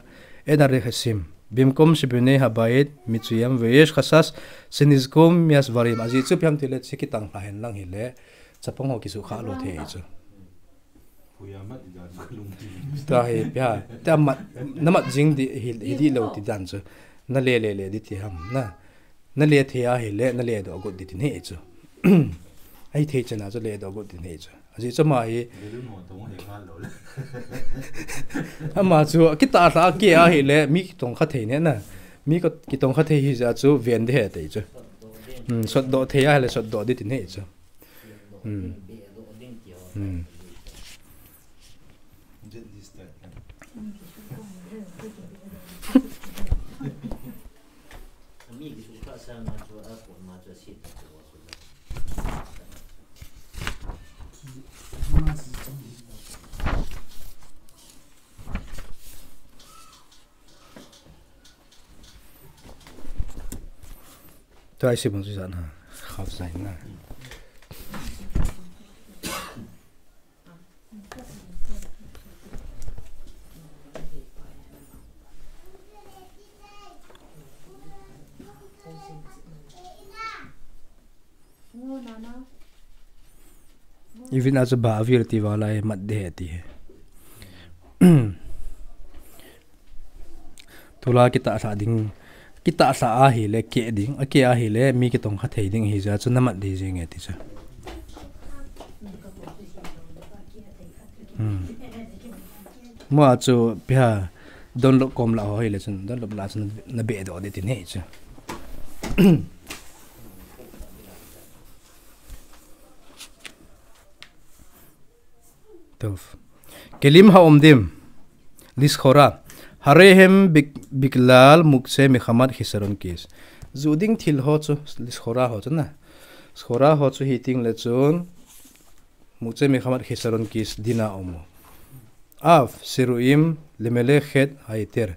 את הרכסים, במקום שבני הבית מצויים ויש חשש שניזקו מהשברים. Ajeh chu ipi ham tile, hiche kitang lha hen lang hile, chapang ho kisukha lou thei chu. Tahi, ipi ham, ta mat, na mat jing di, hi, hi di lou ti dan chu. Na le, le, le di ti ham, na. Na le thei ahile, na le doh got di tin hi chu. Ahi thei chan a chu le doh got din hi chu. Ajeh chu ama hi. Ama chu kitah lha akeh ahile, mi kitong kha thei ne na. Mi ko-, kitong kha thei hi jeh chu ven di he ti chu. Hmm, sot doh thei ahile, sot doh di tin hi chu. Hmm. Hmm. Tua isi bang susana. Khap sai na. Ivin a chu ba avir ti vala e mat de he ti he. Tula kitah lha ding, kitah lha ahile keh ding, akeh ahile mi kitong kha thei ding hi jeh chu na mat di jing e ti chu. Hmm. Mo a chu ipi ham, don lop kom la ho hile chun, don lop la chun na be doh di tin hi chu. טוב. כלים העומדים לסחורה, הרי הם בג-, בגלל מוקצה מחמת חסרון כיס. Ju ding thil ho chu, לסחורה ho chu na. סחורה ho chu hi ting le chun, מוקצה מחמת חסרון כיס dina um. אף שראויים למלאכת ההיתר.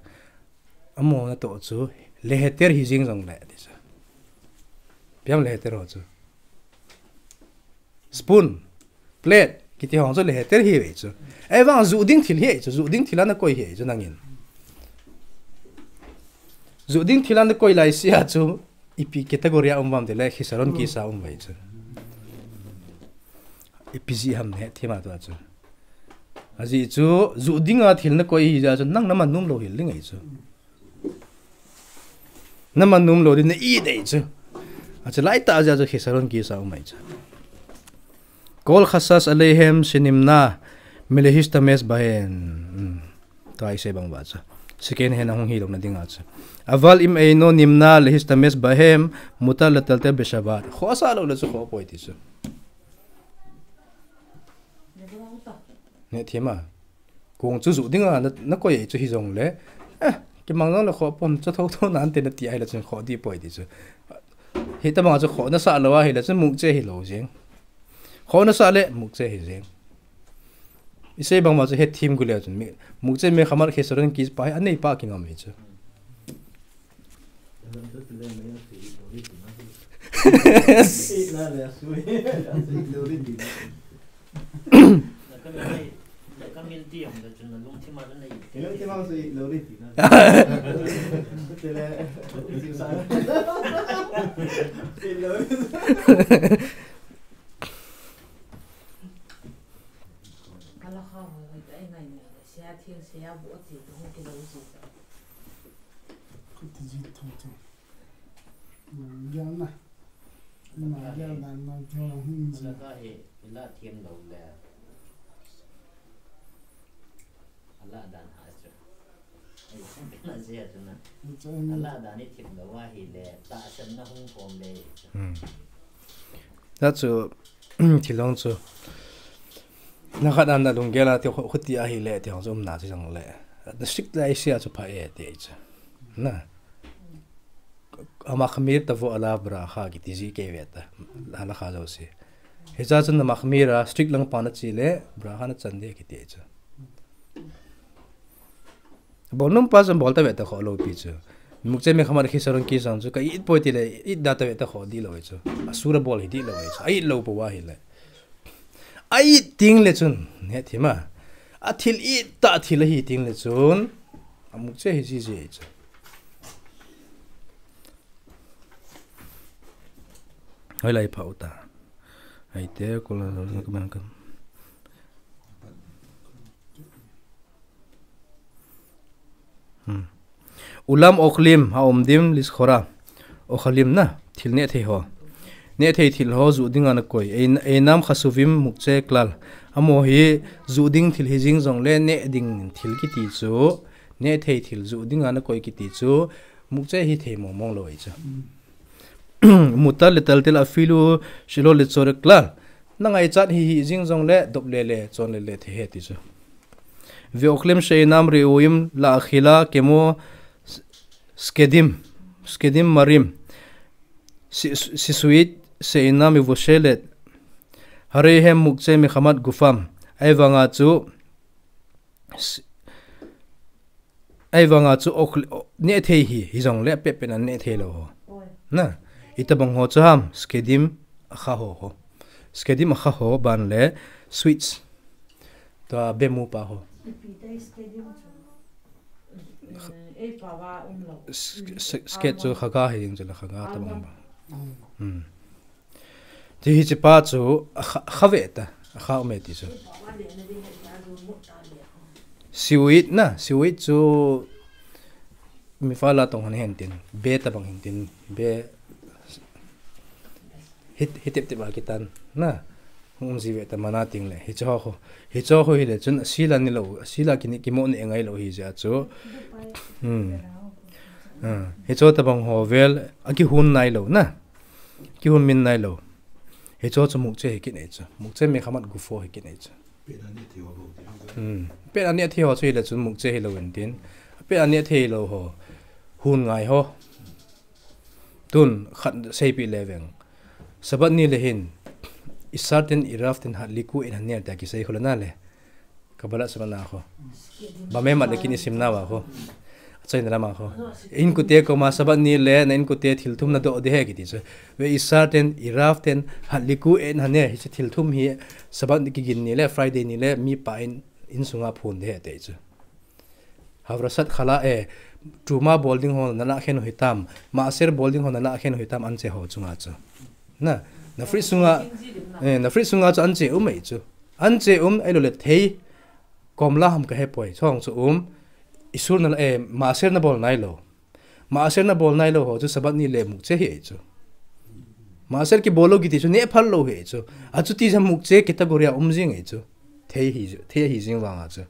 Amo natoh chu, leheter hijing jongle, ti chu. Ipi ham leheter ho chu. Spoon, plate, kiti ho chu leheter hi ve chu. Ahivang juh ding thil hi chu, juh ding thil a nakoi hi chu nangin. Juh ding thil a nakoi laise a chu, ipi category a um ham tile, Khesaron case a um ve chu. Ipi jeh ham nahethem a tua chu. Ajeh chu, juh dinga thil nakoi hijeh a chu, nang naman nom lou hel ding ahi chu. Naman nom lou ding na-it ahi chu. Achu laitah jeh a chu Khesaron case a um ahi chu. Kol khasas aleihem shenimna melehistamesh bahem. Hmm. Tua isei bang uva chu. Second hand ahung hilou na dinga chu. אבל אם אינו נמנע להשתמש בהם, מותר לטלטל בשבת. Khoh asah lou le chu khoh poi ti chu. Nahethem a. Kong chu juh dinga na, nakoi ahi chu hijongle. Eh, kimang jongle khoh pon chu thotho nante nati ahile chun khoh dih poi ti chu. Hitobang chu khoh nasah lou ahile chun mukche hilou jeng. Khoh nasah le mukche hi jeng. Isei bang uva chu hetthem gu le chun mi, mukche mekhamat Khesaron case pa hi anei pa kingam hi chu. Kala kha hoi hoi ta, ai ngai ngai le, sia thil, sia bu a thil, hung kilou si ta. Khuti ji thong thong. Gel na. Na gel dan na thong hung ji. Ala ka he, ila thiam lou le. Ala dan ha chu. Ai, kan a je chu na. Ala dan ni thiam lou ahile, tahsanna hung khom le. Hmm. That's a, thil hong chu. Na khat an na lunggel a ti khu-, khuti ahile ti hong chu umna chu jong le. Na strict laise a chu pha e ti chu. Na. Amachmir tavo alav bracha kiti ji kei ve ta. Halakha jouse. Hiche a chun na machmir a strict lang pa nache le bracha nachan ding kiti chu. Bol nom pa chun bol ta ve ta khoh lou pi chu. Mukche mekhamat Khesaron case a chu ka it poi ti le, it da ta ve ta khoh dih lou chu. Asur a bol hi dih lou chu. A it lou pou ahile. A it teng le chun, nahethem a. A thil it tah thil ahi teng le chun. A mukche hi ji ji chu. Hoilai pha u ta. Aite, kol a, ka man ka. Hmm. Ulam oklim haomdim liskora. Okhalim na, thil neh thei ho. Neh thei thil ho juh dinga nakoi. Ein-, einam chasuvim mukche klal. Amaho hi juh ding thil hijing jongle neh ding thil kiti chu. Neh thei thil juh dinga nakoi kiti chu. Mukche hi thei mong mong lou ahi chu. Mutar letaltel afilu shelo lechore klal. Na ngaichat hi hijing jongle dop lele, chon lele thei ahi ti chu. Veoklim sheinam reuim la'achila kemo s-, skedim, skedim marim. Si-, sisuit sheinam ivoshelet. Hareihem mukche mechamat gufam. Ahivanga chu s-, Ahivanga chu ok, o, neh thei hi, hijongle apet pet a neh thei lou ho. Oi. Na, itobang ho chu ham, skedim akha ho ho. Skedim akha ho ban le sweets. Tua bemu pa ho. Ipi te skedim chu. Eh, ei pa va um lou. S-, s-, sket chu khaga hi jing chu le khaga tobang ba. Hmm. Ti hiche pa chu akha, akha ve ta, akha um e ti chu. Siuit na, siuit chu mi fa la tong han hen tin, be tobang hin tin, be hit, hitep tep a kitan na, um ji ve ta mana ting le, hiche ho, hiche ho hile chun, sila ni lou, sila kini kimo ni ngai lou hi ja chu. Hmm. Ah, hiche tobang ho vel, akihun nai lou na. Kihun min nai lou. Hiche chu mukche hi kit nei chu. Mukche mechamat gufo hi kit nei chu. Pet a neh thei ho bou ti. Hmm. Pet a neh thei ho chu hile chun mukche hilou in tin. Pet a neh thei lou ho. Hun ngai ho. Tun khat seipi le veng. Sabat ni le hin. Isar tin irav tin hadliku in hanel ta kisei khol na le. Kabbalah simna kho. Bamem mat le kin isim nauva kho. China lama ho. Inkote koma Sabbath ni le na inkote thil thum nadoh ding ahi kiti chu. Ve Isar ten, Irav ten, Hadliku et Hanel, hiche thil thum hi Sabbath ni kigin ni le Friday ni le mipa in, insunga phon ding ahi ati chu. Havrashat Challah e, Truma bol ding ho nalah khen u hitam, Maaser bol ding ho nalah khen u hitam anche ho chunga chu. Na, na fridge sunga, eh, na fridge sunga chu anche um ahi chu. Anche um ahilou le thei, komla ham kahepoi, chong chu um, Isur na, eh, Maaser nabol nailou. Maaser nabol nailou ho chu Sabbath ni le mukche hi ahi chu. Maaser kibol lou kiti chu neh phal lou hi ahi chu. Achuti jeh a mukche category a um jing ahi chu. Thei hi, thei hi jing vang a chu.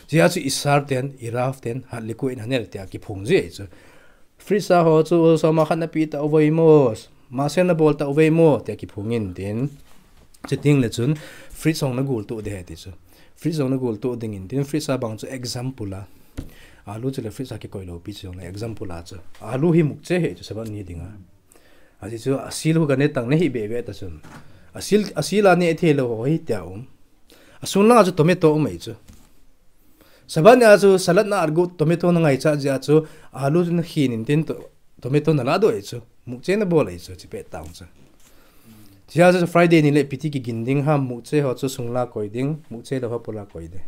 Jeh a chu Isar ten, Irav ten, Hadliku et Hanel tia kiphong ji ahi chu. Fridge a ho chu, soma khat napi tauve mo, Maaser nabol tauve mo, tia kiphong in tin. Chuting le chun, fridge jong nagol to ding ahi ti chu. Fridge jong nagol to ding in tin, fridge a bang chu example a. Alu chu le fridge a kikoi lou pi chu jong le example a chu. Alu hi mukche hi chu Sabbath ni dinga. Ahi chu asil hu kane tang nahi be be ta chun. Asil, asil a neh thei lou ho hi tia um. Asung langa chu tomato um ahi chu. Sabbath ni a chu salad na argu tomato nangaichat jeh a chu alu chu nakhin in tin to, tomato naladoh ahi chu. Mukche nabol ahi chu, chipet tang chu. Jeh a chu Friday ni le piti kigin ding ham, mukche ho chu sung la koi ding, mukche lou ho pola koi ding.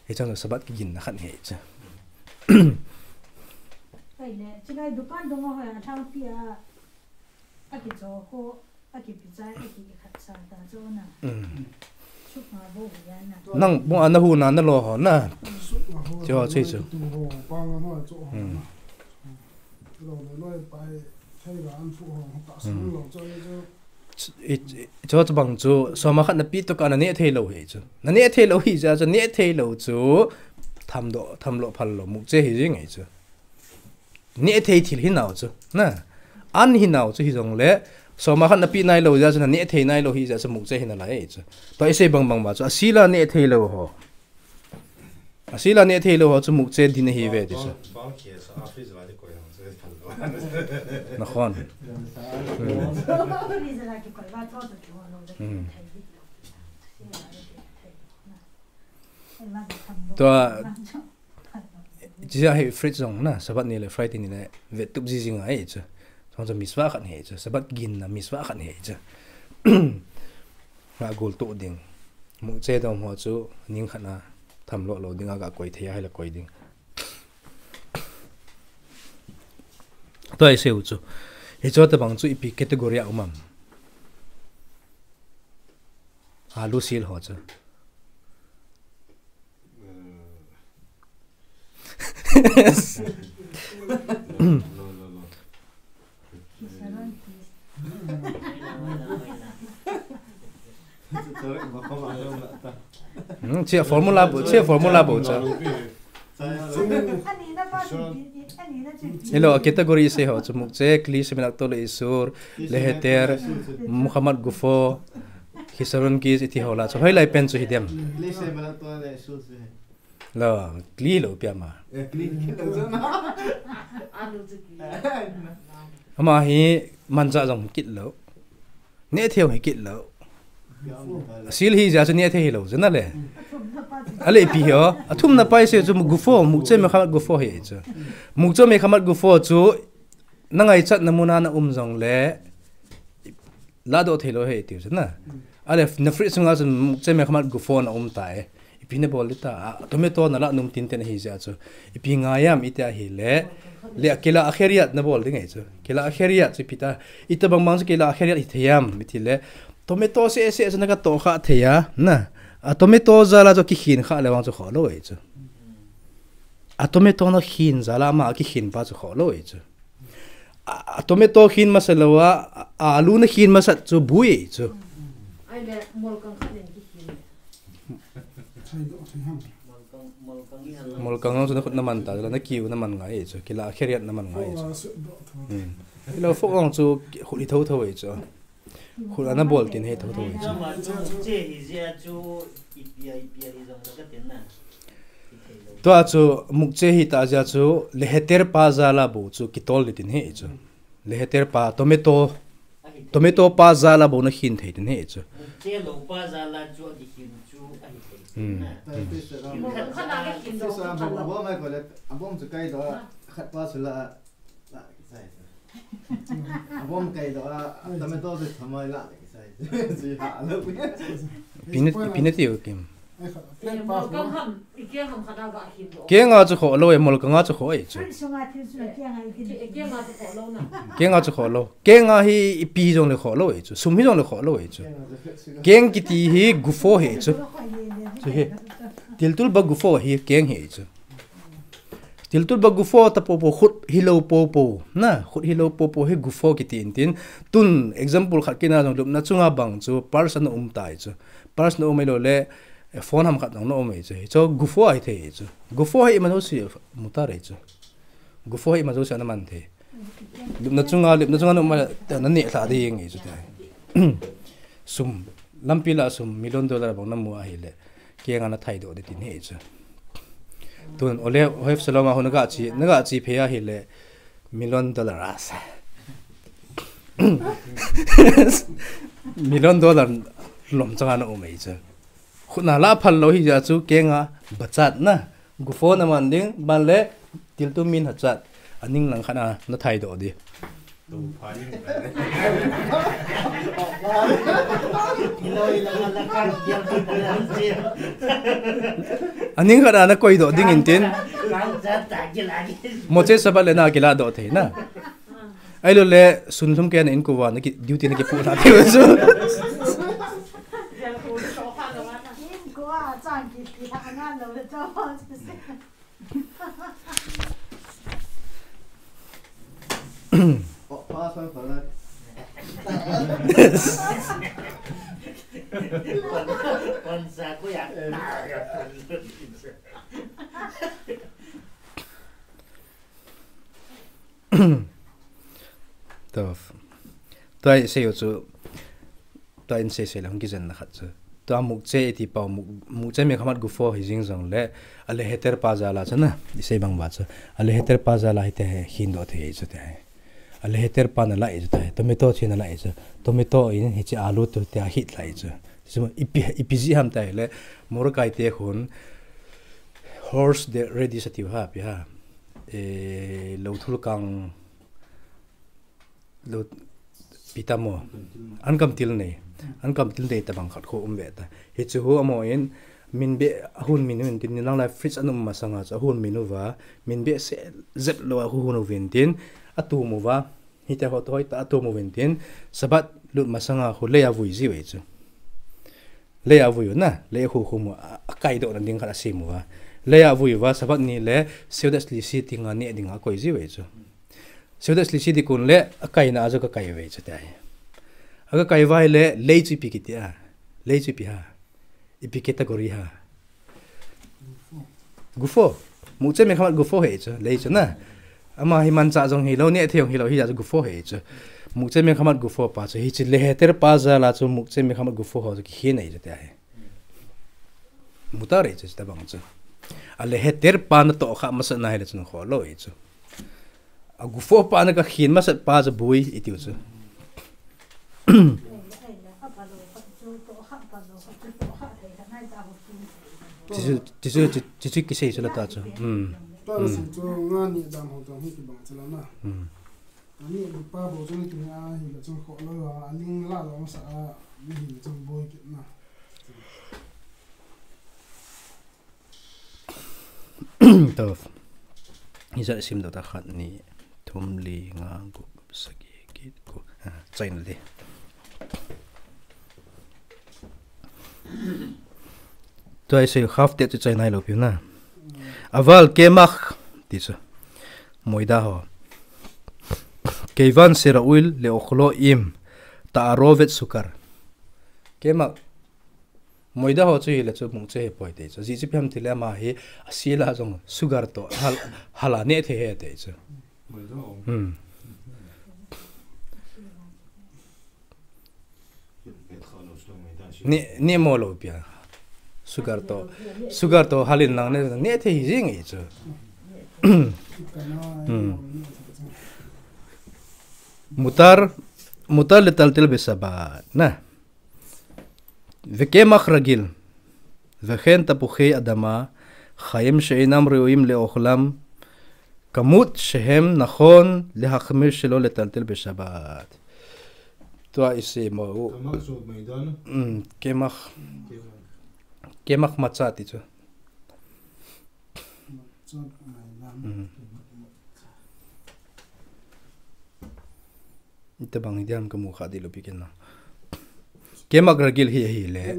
Hichang chu Sabbath kiginna khat ahi chu. Kaile, chilai dukan dong ho ya thang pi a. Akicho ko, akipichai, akikhatsa ta chu na. Mm. Sukma bo ya na. Nang bu ana hu na nalo ho na. Sukma ho. Cho, na chi chu. Tu ho, pang ho, cho ho. Mm. Lo le lo pai, thei la an fu ho, ta sung lo cho ni chu. I, i, cho chu bang chu, soma khat napi to ka naneh thei lou hi chu. Naneh thei lou hi jeh a chu, neh thei lou chu. Thamdoh, thamloh phal lou, mukche hi jing ahi chu. Neh thei thil hi nau chu. Na. An hi nau chu hi jong le. Soma khat napi nailou jeh a chu naneh thei nailou hi jeh a chu mukche hi nalai chu. Tua isei bang bang ba chu. Asil a neh thei lou ho. Asil a neh thei lou ho chu mukche din ahi ve ti chu. Nakhon. Hmm. Hmm. Tua, Hiche a hi fridge jong na, Sabbath ni le Friday ni le vettup jing jing ahi chu. Chong chu mitzvah khat ahi chu, Sabbath ginna mitzvah khat ahi chu. Nga gol to ding. Mukche dom ho chu ning khat na thamloh lou ding a ga koi thei a hile koi ding. Tua isei u chu. Hiche tabang chu ipi category a um am. Alu sil ho chu. Hmm, chia formula bu, chia formula bu cha. Hello, category isei ho chu mukche, kli shemelakto le isur, leheter, muhammad gufo, Hisaron kis iti ho la chu hoilai pen chu hi dem. Lo, kli lo pia ma. Ama hi mancha jong hi kit lo. Neh thei hi kit lo. Sil hi ja chu neh thei hi lo chu na le. Ale pi ho. Athumna pa isei chu gufo, mukche mekhamat gufo hi chu. Mukche mekhamat gufo chu nangaichatna muna na um jong le. Ladoh thei lo hi tiu chu na. Ale, na fridge sunga chun mukche mekhamat gufo na um ta e. Ipi nabol ding ta. A, tomato nalah nom tin ten ahi jeh chu. Ipi ngai am iti ahile. Le kila akheriat nabol ding ahi chu. Kila akheriat chu ipi ta. Ita bang bang chu kila akheriat hi thei am iti le. Tomato seh seh chu naka toh kha thei a. Na. A tomato jal a chu kikhin kha le vang chu kho lo ahi chu. A tomato nakhin jal a ama kikhin pa chu kho lo ahi chu. A, a tomato khin masa lou a, a, alu nakhin masat chu bu ahi chu. Ai le, molkang khat in kikhin. Molkang, molkang hi hang. Molkang chu nakhut naman ta, la nakiu naman ngai ahi chu, kila akheriat naman ngai ahi chu. Hmm. Ilo fok ang chu khut hi tho tho ahi chu. Khut ana bol tin hi tho tho ahi chu. Ama chu mukche hi jeh chu ipi a, ipi a hi jong la ka tin na. Tua chu mukche hi ta jeh chu leheter pa jal a bou chu kitol ding tin hi chu. Leheter pa tomato, tomato pa jal a bou nakhin thei tin hi chu. Mukche lou pa jal a chu akikhin chu ahi thei. Hmm. Na. Hmm. Khat na kikhin lou. Abom chu kai do. Khat pa sula la kisai. Abom kai do a tomato se thamai la kisai. Sui ha lo. Pinati, pinati o kim. Kenga chu kho lo e, mol kanga chu kho e chu. Kenga chu kho lo. Kenga chu kho lo. Kenga hi ipi jong le kho lo e chu. Sum hi jong le kho lo e chu. Keng kiti hi gufo he chu. Chu he. Tiltul ba gufo hi keng he chu. Tiltul ba gufo ta popo khut hilo popo. Na, khut hilo popo hi gufo kiti intin. Tun example khat kina jong lupna chunga bang chu purse ana um tai chu. Purse na um ilo le phone ham khat jong na um e chu. Hi chu gufo ahi thei chu. Gufo hi ima jouse muta re chu. Gufo hi ima jouse ana man thei. Lupna chunga, lupna chunga na um le ta na ne thla ding e chu tai. Sum, lampi la sum million dollar bang na mu ahile. Kenga na thaidoh di tin he chu. Tun ole hoif saloma ho na ga chi, na ga chi phe ahile million dollar asa. Million dollar lom changa na um e chu. Khut na la phal lo hi ja chu kenga bachat na. Gufo na man ding, ban le tiltul min hachat. Aning lang khat na na thaidoh di. Aning khat na na koidoh ding intin. Moche sabat le na kiladoh thei na. Ahilo le sun lhum kei na inko va na ki duty na kipu na thei chu. Toh. Tua i sei u chu. Tua in sei sei le hung kijen na khat chu. Tua mukche iti pau muk, mukche me khamat gufo hi jing jong le. Ale heter pa jala chu na. I sei bang ba chu. Ale heter pa jala hi te he hin do the chu te. Ale heter pa na la i chu te. Tomato chi na la i chu. Tomato in hi chi alu tu te a hit la i chu. Chu ipi, ipi ji ham ta le. Morokai te khun. Horse de ready sa tiu ha pi ha. E, lo thul kang lo pita mo. An kam til nei. An kam til nei ta bang khat kho um ve ta. Hi chu hu amo in min be a hun min u in tin ni lang lai fridge an um masanga chu a hun min u va. Min be se zep lo a hu hun u vin tin a tu mu va. Hi te ho to hoi ta a tu mu vin tin. Sabat lut masanga hu le a vui ji ve chu. Lei a vui u na, lei khu khu mu, a, a kai doh na ding khat a sim u va. Lei a vui u va, sabat ni le, seudas li si tinga ne ding a koi ji ve chu. Seudas li si di kun le, a kai na a jo ka kai ve chu tai. A ka kai vai le, lei chu ipi kiti a. Lei chu ipi ha. Ipi category ha. Gufo. Mukche me khamat gufo he chu, lei chu na. Ama hi mancha jong hi lo, ne thei jong hi lo, hi ja chu gufo he chu. Mukche me khamat gufo pa chu, hi chu le heter pa jala chu mukche me khamat gufo ho chu ki hi nei chu te he. Muta re chu ta bang chu. A le heter pa na to kha masa na he le chu kho lo he chu. A gufo pa na ka khin masat pa chu bui i tiu chu. Tisu, tisu, ti, tisu kisei chu la ta chu. Hmm. Ta la Hmm. Sin chu nga ni dam ho tong hi ki bang chu la na. Hmm. Ani bu pa bo chu ni ki nga hi la chu kho lo a, a ling la lo masa a, ni hi la chu bui ki na. Toh. Hi ja sim do ta khat ni thum li nga gup sagi kit ko. Ah, chain le. Tua i sei half te chu chain ai lo piu na. Aval kemak ti chu. Moida ho. Keivan sera uil le okhlo im ta arovet sukar. Kemak Moida ho chu hi le chu mukche he poi te chu. Ji chu piam ti le ama hi a si la jong sugar to hal, hala ne the he te chu. Hmm. Ne, ne mo lo pia. Sugar to, sugar to halin lang ne, ne the hi jing i chu. Hmm. Mutar, mutar le taltel be sabat na. Vekemach ragil, vekhen tapuchi adama, chaim she'enam re'uim le'ochlem, כמות שהם נכון להחמיר שלא לטלטל בשבת. Tua ise mo. קמח צהוב מידן. קמח, קמח מצה ti chu. Itobang hidiam kamu kha dih lou pi ken na. קמח רגיל hi ahile.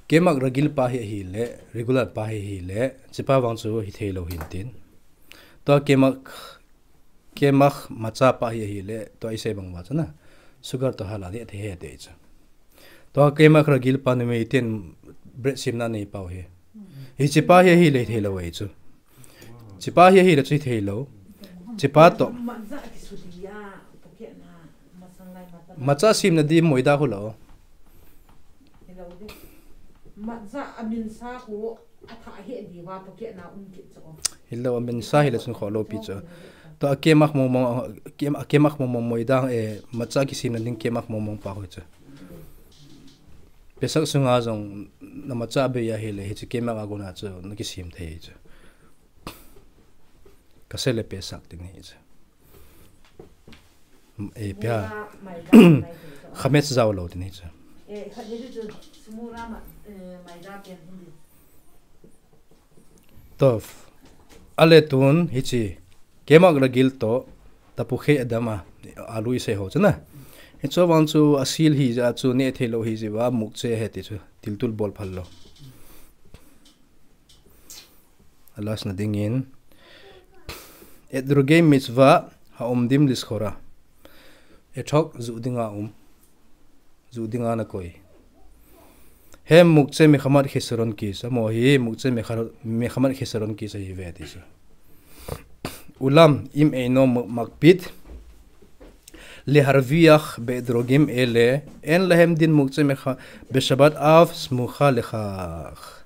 קמח רגיל pa hi ahile, regular pa hi ahile, hichepa vang chu hithei lou hin tin. Tua קמח, קמח מצה pa hi ahile, tua isei bang uva chu na. Sugar toh hal a neh thei ahi ti chu. Tua קמח רגיל pa numei ten bread semna nei pau hi. Hichepa hi ahile hithei lou ahi chu. Hichepa hi ahile chu hithei lou. Hichepa toh. Matcha semna di maida khu lou. Hilou, aminsa hile chun khoh lou pi chu. Tua קמח mong mong, קמח mong mong maida, eh, matcha kisemna ding קמח mong mong pa khu chu. Pesach sunga jong na matcha abei ahile hiche קמח a kona chu nakisem thei chu. Kasa le Pesach tin hi chu. Eh, pia. חמץ jao lou tin hi chu. Toh. Ale tun hiche קמח רגיל toh תפוחי אדמה, alu isei ho chu na. Hichu vang chu asil hijeh a chu neh thei lou hijeh uva mukcheh ahi ti chu. Tiltul bolphal lou. Alasna dingin אתרוגי מצוה העומדים לזכורה. אתרוג, juh dinga um. Juh dinga nakoi. הם מוקצים מחמת חסרון כיס. Amaho hi מוקצים מחמת חסרון כיס ahiuve ti chu. אולם אם אינו מקפיד להרוויח באתרוגים אלה, אין להם דין מוקצה בשבת אף סמוכה לכך.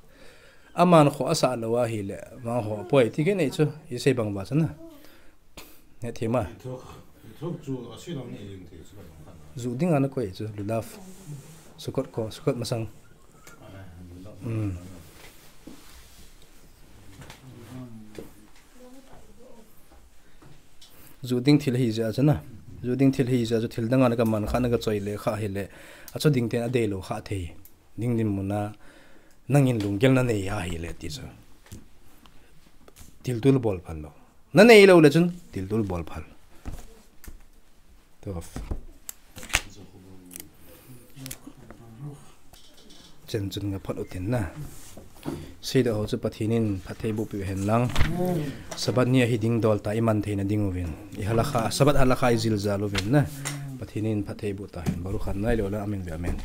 Aman khoh asah lou ahile, vang khoh poi ti kei nei chu, isei bang uva chu na. Hethem a. Juh dinga nakoi chu, lulav. Sukkot ko, Sukkot masang. Juh ding thil hijeh a chu na. Juh ding thil hijeh a chu thil danga naka man kha naka choi le kha hile. Achu ding ten adeilou kha thei. Ding dinmun a nangin lunggel nanei ahile ti chu. Tiltul bolphal lou. Nanei lou le chun tiltul bolphal. Toh. Chen chun nga phat utin na. Seidoh ho chu Pathen in phatthei boh peh u hen lang. Sabbath ni ahi ding dol ta iman theina ding uvin. I halakha, Sabbath halakha ijil jal uvin na. Pathen in phatthei boh ta hen. Baruch Adonai le'olam amen ve'amen.